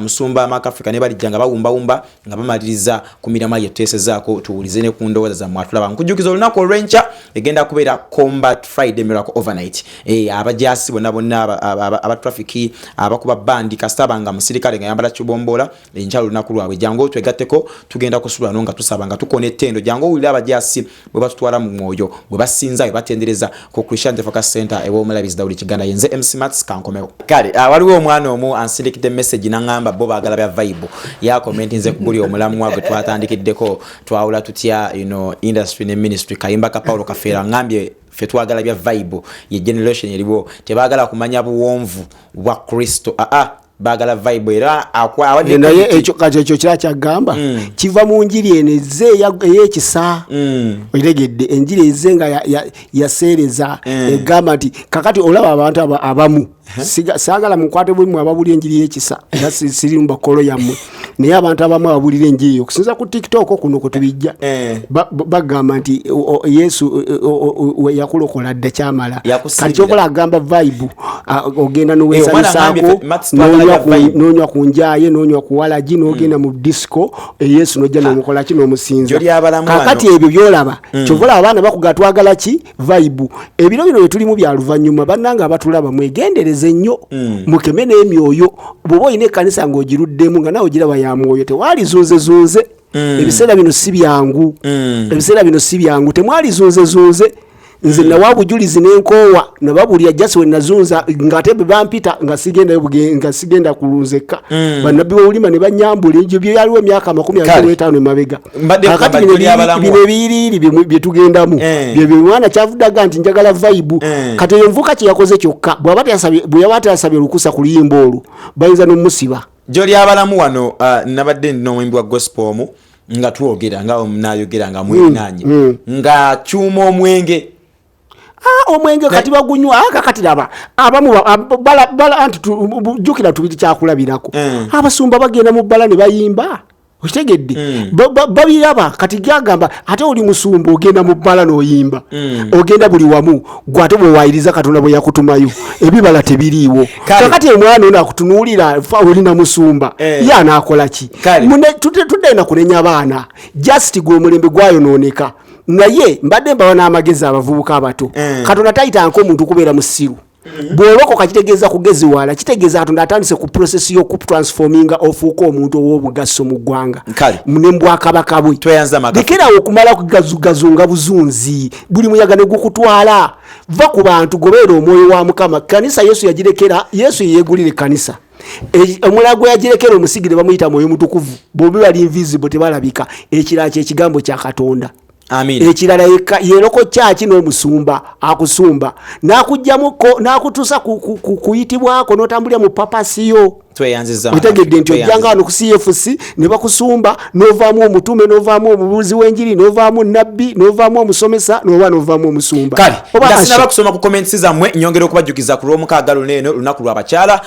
Musumba Mark Africa ne balijja nga bawumbawumba nga bamaliriza ku miramwa gye tuteesezaako, tuwulize ne ku ndowooza zammwe atulaba. Nkujjukiza, olunaku olw'enkya egenda kubeera Combat Friday Miracle Overnight. Abajasi bonna bonna, abatrafiki, abakuba bandi, kasitaba nga musirikale nga yambala kibomboola, enkya olunaku lwabwe. Jangu otwegatteko, tugenda kusula no nga tusaba nga tukona ettendo. Jangu owulire abajasi bwe batutwala mu mwoyo, bwe basinza, bwe batendereza ku Christian Focus Center ew'Omulabizi Dawudi Kiganda. Yenze MC Mats, kankomewo. Kale waliwo omwana omu ansindikidde message naŋŋamba bo baagala bya vibe. Yakomentinze kuguli omulamwa gwe twatandikiddeko, twawula tutya industry ne ministry, kayimba ka Paulo Kafeera. Ŋŋambye ffe twagala bya vibe, ye generation eriwo, tebaagala kumanya buwonvu bwa Kristo, aa baagala vibe. Era awadde Naye credit. Ekyo kati ekyo kira kyagamba kiva mu njiri eno ezze ey'ekisa. Otegedde? Enjiri ezze nga yaseereza, egamba nti kakati olaba abantu abamu saagala mukwate bwemmwe ababulira enjiri y'ekisa, era siri mu bakolo yammwe, naye abantu abamu ababulira enjiri okusinza ku TikTok kuno kwe tubijja, bagamba nti Yesu yakulokola dda, kyamala. Yakusiibira. Kati kyokola agamba vibe, ogenda Omwana noweesanyusaako, agambye, Mats, twagala n'onywa bya vibe. N'onywa ku njaye, n'onywa ku walagi, n'ogenda mu disco, Yesu n'ojja n'omukola ki? N'omusinza. Gy'oli abalamu Kakati wano. ebyo byolaba, kyova olaba abaana bakuga twagala ki? Vibe. Ebiro bino byetulimu bya luvannyuma. Bannange abatulaba, mwegendereze nnyo, mukeme n'emyoyo. Bw'oba olina ekkanisa ng'ogiruddemu nga nawe ogiraba ya mwoyo, tewalizunzezunze. Ebiseera bino si byangu. Ebiseera bino si byangu, temwalizunzezunze. Nze nawa bujulizi n'enkoowa, nababulya jasi we nazunza, ng'ate bwe bampita nga sigendayo nga sigenda kulunzekka, bannabbi b'olulima ne banyambula. Ebyo byaliwo emyaka 25 emabega. Mbadde Kakati kugamba bino gy'oli abalamu. bino ebiyiriyiri bye tugendamu, bye mwana kyavuddaga nti njagala vibe. Kati oyo nvuka kye yakoze kyokka, bwe yaba teyasabye lukusa ku luyimba olwo, bayinza n'omusiba. Gyoli abalamu wano, nabadde ndina omuyimbi wa gospel omu nga twogera, nga nayogera nga mwerinaanye nga kyuma omwenge. Ah, omwenge kati bagunywa. Kakati laba abamu anti jjukira tubiri kyakulabirako. Abasumba bagenda mu bbala ne bayimba. Okitegedde? Babiraba. Kati gyagamba ate oli musumba, ogenda mu bbala n'oyimba, ogenda buli wamu, gwe ate bwewayiriza Katonda bwe yakutumayo, ebibala tebiriiwo. Kakati omwana ono akutunuulira, oli na musumba, ye anaakola ki? Tudde na kunenya baana, just gwe omulembe gwayonooneka. Naye mbadde mbawa n'amagezi abavubuka abato. Katonda tayitanko omuntu kubeera musiru. Bw'olokoka kitegeeza kugeziwala, kitegeeza Katonda atandise ku process y'okutransforminga ofuuka omuntu ow'obugaso mu ggwanga ne mu bwakabaka bwe. Tweyanza Maka. Lekerawo okumala kugazugazunga buzunzi, buli muyaga ne gukutwala. Va ku bantu, gobeera omwoyo wa Mukama. Kanisa Yesu yagirekera, Yesu yeyeegulira ekkanisa. Omulala gwe yagirekera omusigire bamuyita Mwoyo Mutukuvu. Bombi bali invisible, tebalabika. Ekirala kyekigambo kya Katonda. Ekirala yeroko kyaki n'omusumba akusumba n'akugjamuko n'akutuusa kuyitibwako n'otambulira mu purpose yo. Tweyanziza. Otegedde nti ojjanga wano ku CFC ne bakusumba n'ovaamu omutume, n'ovaamu omubuuzi w'enjiri, n'ovaamu nabbi, n'ovaamu omusomesa, n'oba n'ovaamu omusumba. Kale, Oba nga Asha. sinaba kusoma ku comments zammwe, nyongera okubajjukiza ku Lwomukaaga luno eno, lunaku lw'abakyala,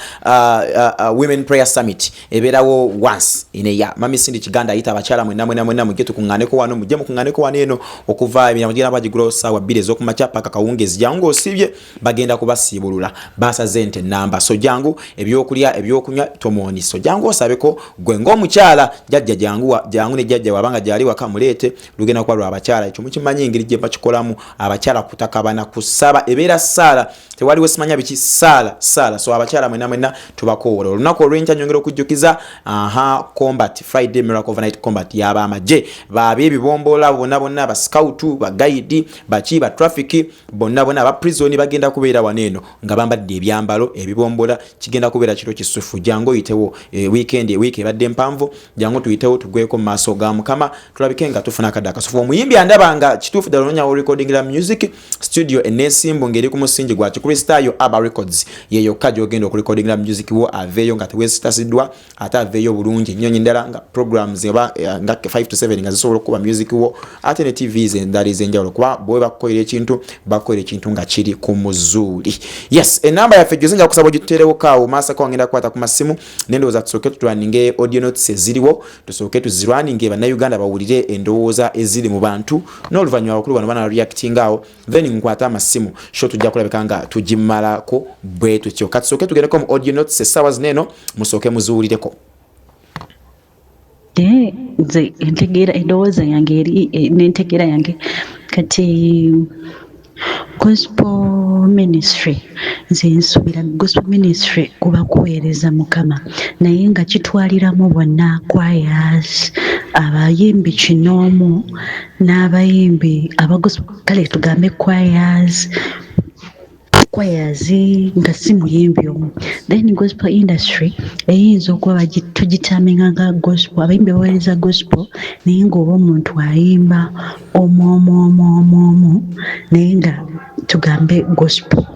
Women Prayer Summit ebeerawo once in a year. Mami Cindy Kiganda ayita abakyala mwenna mwena mwena, mujje tukuŋŋaaneko wano, mujje mukuŋŋaaneko wano eno okuva emiryango gigenda bagigulawo ssaawa 2 ez'okumakya paka kawungeezi. Jangu ng'osiibye, bagenda kubasiibulula, basaze ente namba. So jangu, ebyokulya, ebyokunywa tomooni. So jangu osabeko gwe ng'omukyala. Jjajja jangu, jangu ne jjajja wabanga gyali waka muleete, lugenda kuba lwa bakyala. Ekyo mukimanyi engeri gye bakikolamu, abakyala kutakabana kusaba, ebeera ssaala, tewaliwo simanya biki, saala saala. So abakyala mwena mwena tubakowoola olunaku olw'enkya. Nyongera okujjukiza, aha, combat Friday, Miracle Overnight Combat y'abamagye baaba ebibombola bonna bonna, basikautu, bagayidi, baki, ba traffic bonna bonna, aba prison bagenda kubeera wano eno nga bambadde ebyambalo ebibombola. Kigenda kubeera kiro kisufu. Jangu oyitewo, weekend, wiiki ebadde mpanvu, jangu tuyitewo tugweko mu maaso ga Mukama, tulabike nga tufuna akadde akasufu. Omuyimbi andaba nga kituufu ddala ononyawo recordingira music studio eneesimbu ng'eri ku musingi gwa Kikristaayo, Aba Records ye yokka gy'ogenda okurecordingira music wo aveeyo nga teweesitasiddwa, ate aveeyo bulungi. Ennyonyi endala nga programs oba nga 5 to 7 nga zisobola okukuba music wo, ate ne TVs endala ez'enjawulo, kuba bwe bakukolera ekintu, bakukolera ekintu nga kiri ku muzuuli. Yes, enamba yaffe gyoze nja kusaba ogituteerewo kaawo maasako, ngenda kukwata ku masimu. Nendowooza tusooke tutulwaninge audio notes eziriwo, tusooke tuzirwaninge, Bannayuganda bawulire endowooza eziri mu bantu, n'oluvannyuma abakulu bano bana reacting awo, then nkwate amasimu. Show tujja kulabika nga tugimalako bwe tutyo. Katusooke tugendeko mu audio notes essaawa zino eno, musooke muziwulireko. Naye nze entegeera, endowooza yange eri n'entegeera yange kati, gospel ministry, nze nsuubira gospel ministry kuba kuweereza Mukama, naye nga kitwaliramu bonna, choirs, abayimbi kinoomu n'abayimbi aba gospel. Kale tugambe choirs nga si muyimbi omu. Then gospel industry eyinza okuba tugiterminga nga gospel, abayimbi baweereza gospel, naye ng'oba omuntu ayimba omu omu omu omu omu, naye nga tugambe gospel.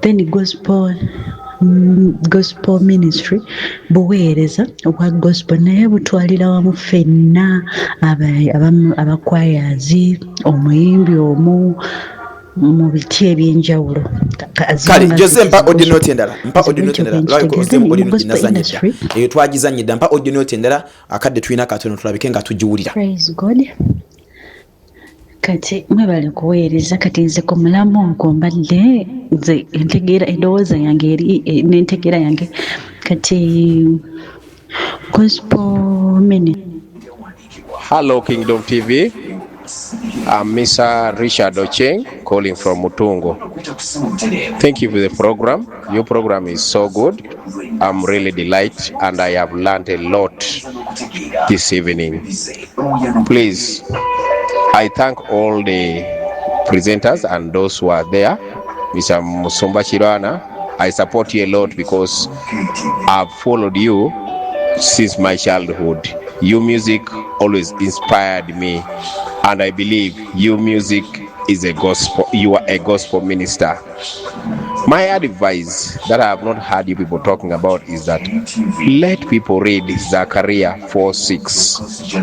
Then gospel ministry buweereza obwa gospel, naye butwalira wamu ffenna abachoirs, omuyimbi omu, mu biti ebyenjawulo. Kale Jose, mpa audio note endala, mpa audio note endala. Lwaki ozemu audio note nazanye dda? Eyo twagizanye dda. Mpa audio note endala, akadde tulina katono, tulabike nga tugiwulira. Praise God. Kati mwebale kuweereza. Kati nze ku mulamu ogwo mbadde nze entegeera, endowooza yange eri n'entegeera yange kati, gospel ministry Hello, Kingdom TV. I'm Mr. Richard Ocheng calling from Mutungo. Thank you for the program. Your program is so good. I'm really delighted and I have learned a lot this evening. Please, I thank all the presenters and those who are there. Mr. Musumba Chirana, I support you a lot because I've followed you since my childhood. Your music always inspired me, and I believe your music is a gospel. You are a gospel minister. My advice that I have not heard you people talking about is that let people read Zechariah 4 6.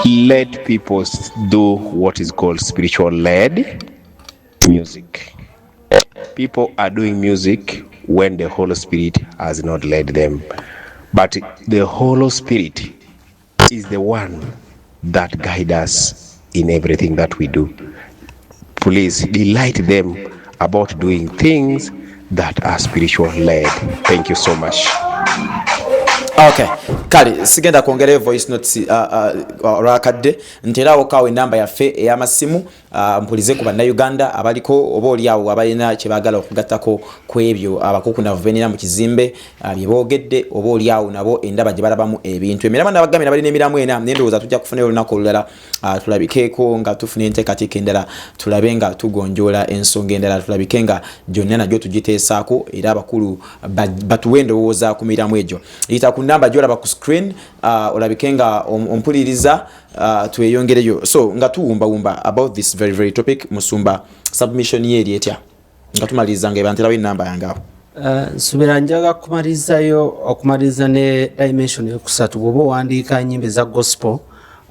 Let people do what is called spiritual led music. People are doing music when the Holy Spirit has not led them. But the Holy Spirit Is the one that guide us in everything that we do. Please delight them about doing things that are spiritual led. Thank you so much. Okay, kale sigenda kwongerayo voice notes olwakadde nti era kawo enamba yaffe ey'amasimu mpulize ku Bannayuganda abaliko oba oli awo abalina kyebaagala okugattako ku ebyo abakukunavu benina mu kizimbe bye boogedde, oba oli awo nabo endaba gye balabamu ebintu. Emiramu nabagambye nabalina emiramu ena, naye ndowooza tujja kufunayo olunaku olulala tulabikeeko nga tufuna enteekateeka endala, tulabe nga tugonjoola ensonga endala, tulabike nga gyonna nagyo tugiteesaako, era abakulu batuwe endowooza ku miramu egyo. Yita ku namba gyolaba ku screen, olabike nga ompuliriza, tweyongereyo. So nga tuwumbawumba about this very very topic, musumba, submission ye eri etya nga tumaliriza, nga ebanterawo enamba yange awo? Nsuubira njaga kumalizayo okumaliriza ne dimension eyokusatu. Bw'oba owandiika enyimba eza gospel,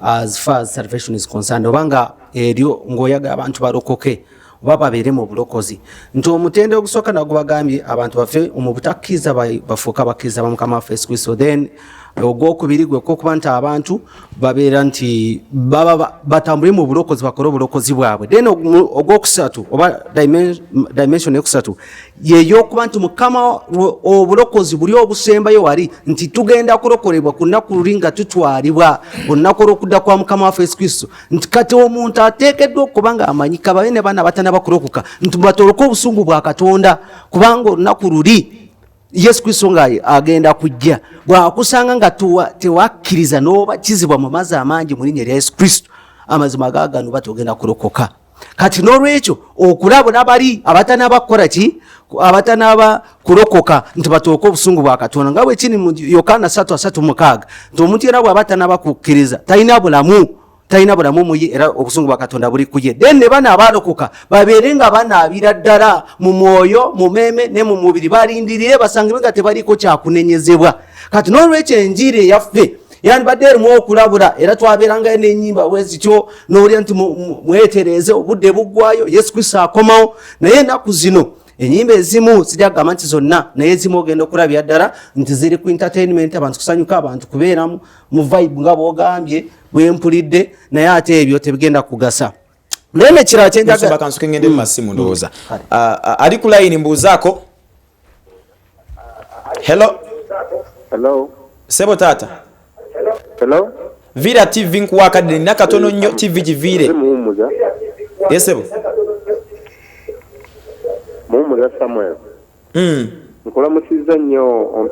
as far as salvation is concerned, oba nga eryo ng'oyagala abantu balokoke oba babeere mu bulokozi, nti omutende ogusooka nagwo bagambye abantu bave mu butakkiriza bafuuke abakkiriza ba Mukama waffe Yesu Kristo. Then ogwokubiri gwe kwokuba nti abantu babeera nti baba batambule mu bulokozi, bakole obulokozi bwabwe. Then ogwokusatu oba dimension eyokusatu yeyokuba nti Mukama obulokozi buli obusembayo wali nti tugenda kulokolebwa ku lunaku luli nga tutwalibwa olunaku olwokudda kwa Mukama waffe Yesu Kristo, nti kati omuntu ateekeddwa okuba nga amanyi kababe ne baana batanaba kulokoka nti batoloke obusungu bwa Katonda, kubanga olunaku luli Yesu Kristo nga agenda kujja bwakusanga nga tewakkiriza n'obatizibwa mu mazzi amangi mu linnya erya Yesu Kristo, amazima gaagano batogenda kulokoka. Kati n'olwekyo okulabula bali abatanaba kukola ki, abatanaba kulokoka, nti batooke obusungu bwa Katonda, nga bwekiri mu Yokaana 3:36 nti omuntu era bw'aba tanaba kukkiriza talina bulamu, talina bulamu muye, era obusungu bwa Katonda buli kuye. Then ne bano abalokoka babeere nga banaabira ddala mu mwoyo, mu meeme ne mu mubiri, balindirire basangibwe nga tebaliko kyakunenyezebwa. Kati n'olwekyo enjiri eyaffe yandibadde erimu okulabula, era twabeerangayo n'enyimba bwe zityo n'olya nti mwetereeze, obudde buggwayo, Yesu Kristo akomawo. Naye ennaku zino enyimba ezimu, sijja kugamba nti zonna, naye ezimu ogenda okulabya ddala nti ziri ku entertainment, abantu kusanyuka, abantu kubeeramu mu vibe nga bwogambye bwempulidde, naye ate ebyo tebigenda kugasa. Naye nekirala kyenjaga Musumba, kansuke ngende mu masimu. Ndowooza ali ku layini, mbuuzaako. Hello? Hello. Sebo taata. Hello. Viira TV, nkuwa akadde, nina katono nnyo. TV giviire. Muwummuza. Ye sebo. Muwummuza Samuel. Nkulamusizza nnyo.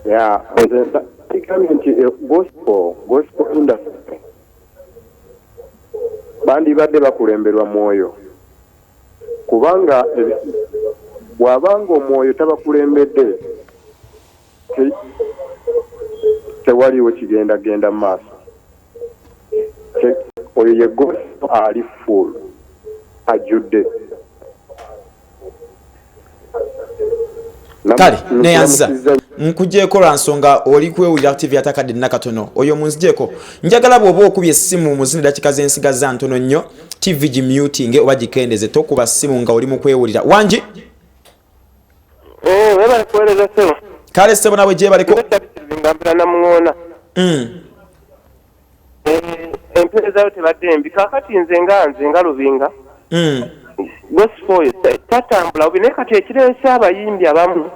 Ya, nze nsigambye nti gospel industry bandibadde bakulemberwa mwoyo, kubanga bw'abanga omwoyo tabakulembedde, tewaliwo kigenda genda mu maaso. Oyo ye gospel ali full, ajjudde. Kale neyanziza, nkugyeko lwa nsonga oli kwewulira TV atakadde nakatono. Oyo munzigyeko. Njagala bw'oba okubye essimu mu zino eddakiika z'ensigaza ntono nnyo, TV gimutinge oba gikendeze, tokuba ssimu nga oli mu kwewulira. Wangi? Eh, webale kuweereza ssebo. Kale ssebo, nawe gyebaleko. Ngambira Namuŋoona. Empeereza tebadde mbi. Kaakati nze nga Lubinga, gospel oyo tatambula bubi, naye kati ekireese abayimbi abamu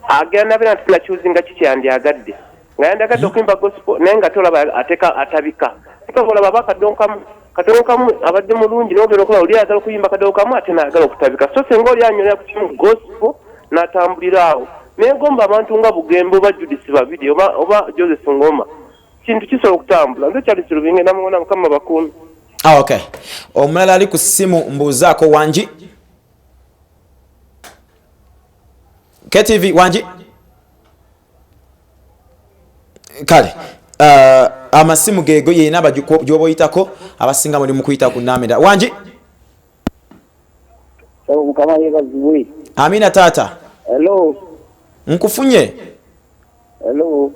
agenda nabeera nti tunakyuzinga kikyandyagadde nga yandyagadde okuyimba gospel, naye nga tolaba ateka atabika olaba aba kadonkamu kadonkamu abadde mulungi, naye ogenda okulaba oli ayagala okuyimba kadonkamu ate nayagala okutabika. So senga oli anywera ku kimu gospel n'atambulira awo, naye gomba abantu nga Bugembe oba Judith Babiri oba Joseph Ngoma, kintu kisobola okutambula. Nze Charles Lubinge, Namuŋoona. Mukama bakuumi. Ah, okay, omulala ali ku ssimu, mbuuzaako. Wangi? KTV, wangi? Kale amasimu geego yena gyoba oyitako, abasinga muli mu kuyita ku namba endala. Wangi? Sabo, Mukama yeebazibwe. Amina taata. Hello. Nkufunye. Hello.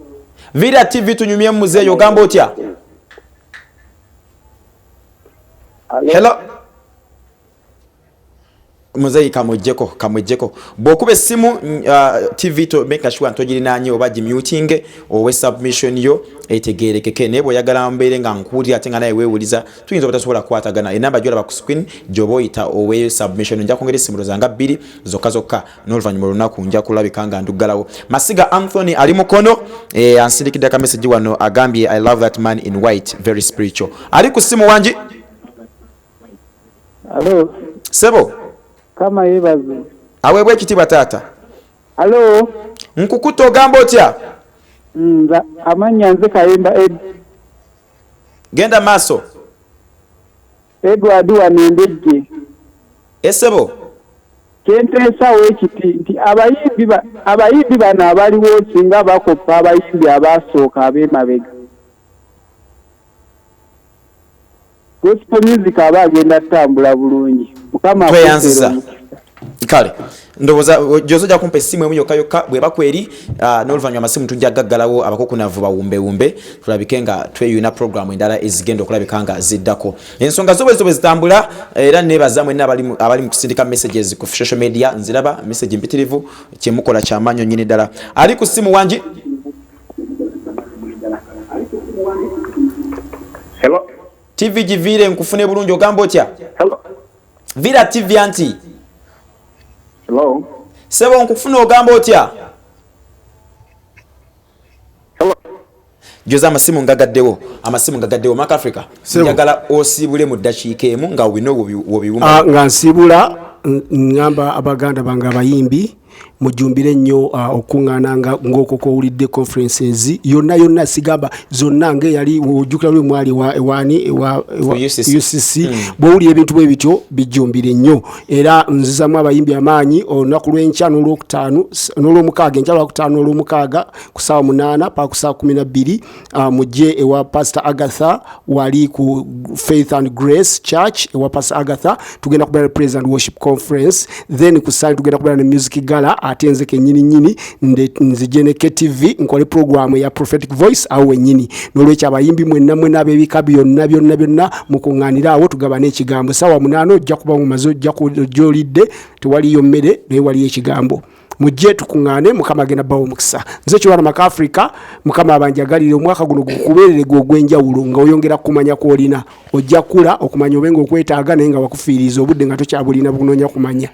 Vira TV, tunyumye muzeeyo, ogamba otya? Hello? Muzeeyi kamwejjeko, kamwejjeko. Bw'okuba essimu TV to make sure ntogirinanye oba gimuting owe submission yo etegerekeke. Naye bw'oyagala mbeere nga nkuwulira ate nga naye weewuliza, tuyinza obutasobola kukwatagana. Enamba gyolaba ku screen gy'oba oyita oweeyo submission. Nja kwongera essimu zanga bbiri zokka zokka, n'oluvannyuma olunaku nja kulabika nga nduggalawo. Masiga Anthony ali Mukono, ansindikidde aka message wano, agambye, "I love that man in white, very spiritual." Ali ku ssimu, wangi? Alo. Sebo. Kama yebaze. Aweebwa ekitiibwa, taata. Alo. Nkukuta, ogamba otya? Nza amannya nze Kayemba Ed. Genda maaso. Edward wano Endejje. Esebo. Kyenteesawo ekiti nti abayimbi bano abaliwo singa bakoppa abayimbi abasooka ab'emabega, gospel music aba agenda tutambula bulungi. Mukama Tweyanziza. akuteere omukisa. Kale ndowooza gyoza ojja kumpa essimu emu yokka yokka bweba kweri, n'oluvannyuma amasimu tujja gaggalawo, abakukunavu bawumbewumbe, tulabike nga tweyuna programu endala ezigenda okulabika nga ziddako. Ensonga zo bwezo bwe zitambula. Era nebaza mwenna abali mu kusindika messages ku social media. Nziraba message mpitirivu, kyemukola kyamaanyi nnyini ddala. Ali ku ssimu, wangi? Hello. TV giviire nkufune bulungi. Ogamba otya? Hello. Vira TV anti. Hello. Sebo, nkufuna, ogamba otya? Hello. Joza amasimu ngagaddewo, amasimu ngagaddewo. Mark Africa. Sebo. Njagala osiibule mu ddakiika emu nga bino wobiwuma. Nga nsiibula, ŋŋamba abaganda bange abayimbi, mujumbire nnyo okuŋŋaana ng'okwo kwowulidde, conferences yonna yonna, sigamba zonna, ngaeyali ojjukira lwe mwali ewani ewa UCC. UCC. Bw'owulira ebintu bwe bityo, bijjumbire nnyo. Era nzizamu abayimbi amaanyi, olunaku lw'enkya n'olwokutaano n'olwomukaaga, enkya lwakutaano n'olwomukaaga ku ssaawa 8 paka ku ssaawa 12, mujje ewa Pastor Agatha wali ku Faith and Grace Church. Ewa Pastor Agatha tugenda kubeera ne praise and worship conference, then ku Sunday tugenda kubeera ne music gala, ate nze kenyini nyini nzije ne KTV nkole program ya prophetic voice awo wennyini. N'olwekyo abayimbi mwenna mwenna ab'ebika byonna byonna byonna, mukuŋŋaanire awo tugabane ekigambo. Saawa 8 ojja kuba mumaze, ojja gy'olidde, tewaliyo mmere naye waliyo ekigambo. Mujje tukuŋŋaane, Mukama agenda bawa omukisa. Nze Kirwana Maka Africa. Mukama abanjagalire, omwaka guno gukubeerere gwe ogw'enjawulo, nga oyongera kumanya kw'olina. Ojja kula okumanya obe nga okwetaaga, naye nga wakufiiriza obudde nga tokyabulina bunoonya kumanya.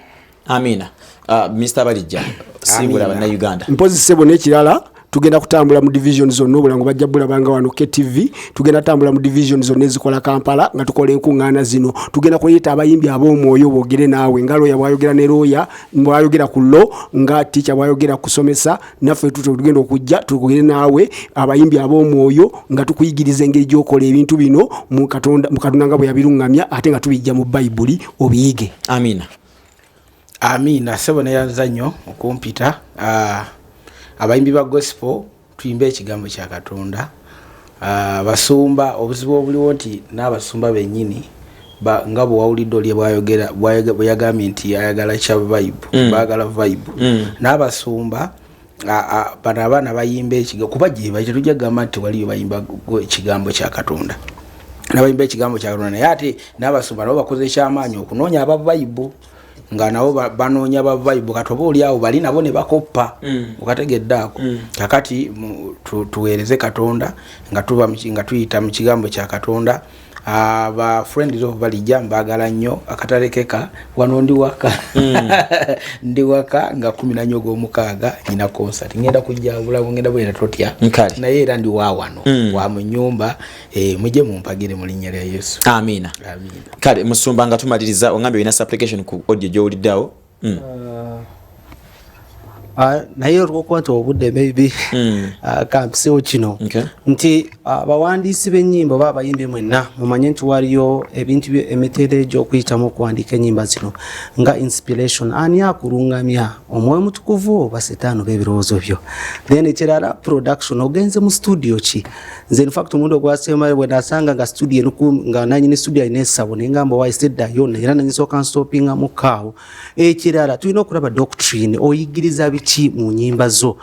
Amina. Mr Balijja, siibula Bannayuganda. Mpozi ssebo, n'ekirala, tugenda kutambula mu division zonna, obulango bajja bulabanga wano KTV. Tugenda kutambula mu division zonna ezikola Kampala nga tukola enkuŋŋaana zino. Tugenda kuyita abayimbi ab'omwoyo boogere naawe nga looya bwayogera ne looya bwayogera ku law, nga teacher bwayogera kusomesa. Naffe tutyo tugenda okujja tugere naawe abayimbi ab'omwoyo nga tukuyigiriza engeri gy'okola ebintu bino mu Katonda, mu Katonda nga bwe yabiruŋŋamya, ate nga tubijja mu Bayibuli obiyige. Amina. Amiina ssebo, neyanza nnyo okumpita. Abayimbi ba gospel, tuyimbe ekigambo kya Katonda. Basumba, obuzibu obuliwo nti n'abasumba bennyini nga bwewawulidde oli bwe yagambye nti ayagala kya vibe, baagala vibe. N'abasumba bano abaana bayimba ekigambo kuba gye bali, tetujja kugamba nti waliyo bayimba ekigambo kya Katonda, nabayimba ekigambo kya Katonda, naye ate n'abasumba nabo bakoze ekyamaanyi okunoonya aba vibe, nga nabo banoonya ba vibe. Kati oba oli awo bali nabo ne bakoppa. Okategedde ako? Kakati tuweereze Katonda nga tuba nga tuyita mu kigambo kya Katonda. Ba friends of Balijja, mbagala nnyo, akatalekeka wano ndi waka. Ndi waka nga 14 ogwomukaaga nyina concert, ngenda kujja bulamu, ngenda bwera totya. Nkale. Naye era ndi wa wano, wa mu nyumba, mujje mumpagire mu linnya lya Yesu. Amiina. Amiina. Kale musumba, nga tumaliriza, ongambye olina supplication ku audio gy'owuliddeawo. Naye olwokuba nti obudde maybe kampisewo kino nti abawandiisi b'ennyimba oba abayimbi mwenna mumanye nti waliyo ebintu emitendera egy'okuyitamu okuwandiika ennyimba zino, nga inspiration, ani akulungamya, Omwoyo Mutukuvu oba Setaani oba ebirowoozo byo? Then ekirala, production, ogenze mu studio ki? Nze in fact omundi ogwasembayo bwe nasanga nga studio enuku, nga nanyini studio alina essabo, naye ngamba wayi siddayo, era nanyisooka nstopinga mu kaawo. Ekirala, tulina okulaba doctrine, oyigiriza biki mu nyimba zo,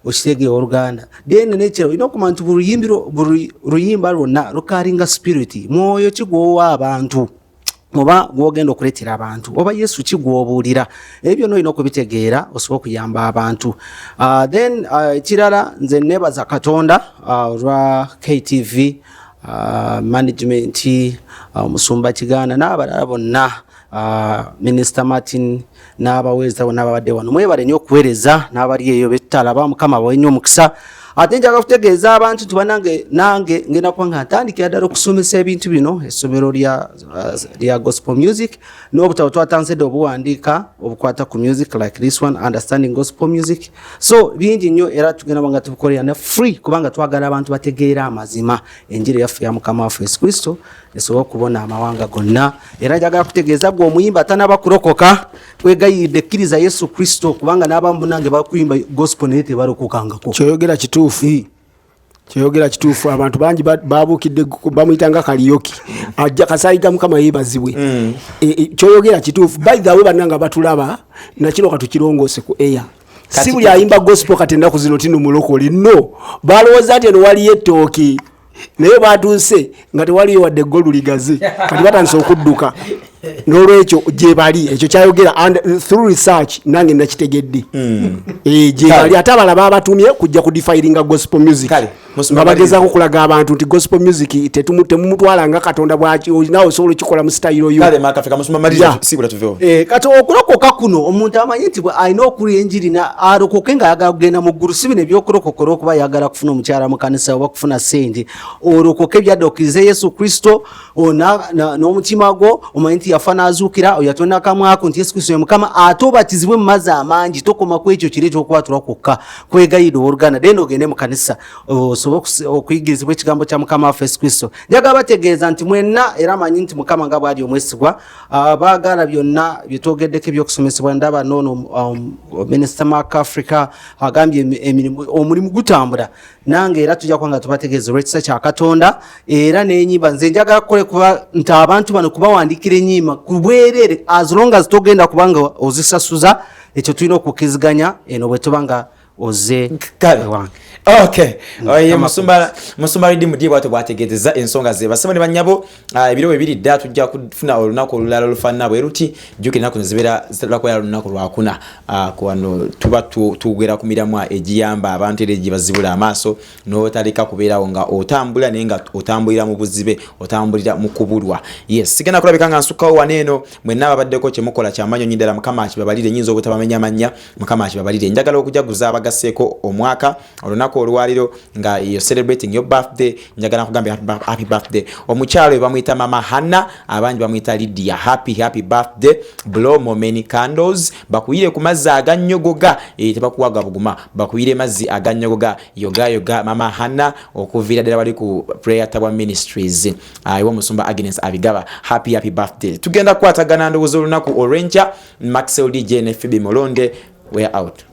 okitegeera oluganda? Then nekirala, olina okumanya nti buli luyimba lwonna lukalinga spirit, mwoyo ki gwowa abantu. Oba gwogenda okuleetera abantu, oba Yesu ki gw'obuulira? Ebyo byonna olina okubitegeera osobola okuyamba abantu. Then ekirala, nze nebaza Katonda olwa KTV management, omusumba Kiganda n'abalala bonna, Minisita Martin n'abaweereza bonna ababadde wano. Mwebale nnyo okuweereza, n'abali eyo betutalaba, Mukama abawe nnyo omukisa. Ate njagala kutegeeza abantu nti banange, nange ngenda kuba nga ntandikira ddala okusomesa ebintu bino, essomero lya gospel music n'obutabo twatandise dde obuwandiika obukwata ku music, like this one, Understanding Gospel Music. So bingi nnyo, era tugenda kuba nga tubukolera ne free, kubanga twagala abantu bategeera amazima, enjiri yaffe ya Mukama waffe Yesu Kristo esobole okubona amawanga gonna. Era njagala kutegeeza gwe omuyimba atanaba kulokoka, twegayiridde, kkiriza Yesu Kristo, kubanga n'abamu nange bakuyimba gospel naye tebalokokangako. Kyoyogera kituufu, kyoyogera kituufu. Abantu bangi babuukidde, bamuyita nga kaliyoki ajja kasaayi ga Mukama yeebazibwe. Kyoyogera kituufu. By the way, bannanga batulaba, nakino katukirongose ku air. Si buli ayimba gospel kati ennaku zino tino mulokole. No balowooza nti eno waliyo ettooki, naye batuuse nga tewaliyo wadde eggolu ligaze, kati batandise okudduka. N'olwekyo gye bali, ekyo kyayogera, and through research nange nakitegedde. Gye bali, ate abalala babatumye kujja kudefilinga gospel music, Kale, Musumba nga bagezaako okulaga abantu nti gospel music temumutwala nga Katonda bwaki, naawe osobola okikola mu sitayiro yo. Kale Makafika, musumba maliriza. Sibula tuveewo. Kati okulokoka kuno, omuntu amanyi nti alina okulya enjiri alokoke nga ayagala kugenda mu ggulu. Si bino ebyokulokoka olwokuba ayagala kufuna omukyala mu kanisa oba kufuna sente. Olokoke byadde okkirize Yesu Kristo n'omutima gwo, omanyi nti yafa n'azuukira, oyo yatonda kamwako, nti Yesu Kristo ye Mukama, ate obatizibwe mu mazzi amangi. Tokoma ku ekyo kiri ekyokwatulwa kwokka. Kwegayirira owooluganda, then ogende mu kanisa osobole okuyigirizibwa ekigambo kya Mukama waffe Yesu Kristo. Njagala bategeeza nti mwenna, era manyi nti Mukama nga bw'ali omwesigwa, baagala byonna byetwogeddeko ebyokusomesebwa. Ndaba noono Minisita Mark Africa agambye emirimu, omulimu gutambula. Nange era tujja kuba nga tubategeeza olw'ekisa kya Katonda. Era n'enyimba, nze njagala kukole kuba nti abantu bano kubawandiikira enyimba ku bwereere, as long as togenda kubanga ozisasuza. Ekyo tulina okukkiriziganya eno bwe tuba nga oze Kale. ewange. Okay, oye musumba Redeemed ye bwatyo bwategeezezza ensonga ze. Basebo ne bannyabo, ebiro bwe biri dda, tujja kufuna olunaku olulala olufaanana bwe luti. Jjukira ennaku zino zibeera zitera kubeera lunaku lwakuna. Ku wano tuba twogera ku miramwa egiyamba abantu era egibazibula amaaso, n'otaleka kubeerawo nga otambula, naye nga otambulira mu buzibe, otambulira mu kubulwa. Yes, sigenda kulabika nga nsukkawo wano eno. Mwenna ababaddeko kyemukola kyamanyi nnyo ddala, Mukama akibabalire. Nyinza obutabamenya mannya, Mukama akibabalire. Njagala okujaguza abagasseeko omwaka olunaku olwaliro, nga yo celebrating your birthday. Njagala nkugambe happy birthday. Omukyalo we bamuyita Mama Hanna, abangi bamuyita Lydia. Happy, happy birthday. Blow more many candles, bakuyire ku mazzi agannyogoga. Tebakuwa gabuguma, bakuyire mazzi agannyogoga. Yoga yoga, Mama Hanna, okuviira ddala bali ku Prayer Tower Ministries, ewa omusumba Agnes Abigaba. Happy, happy birthday. Tugenda kukwatagana ndowooza olunaku olw'enkya. Maxel DJ ne Phoebe Molonde, we are out.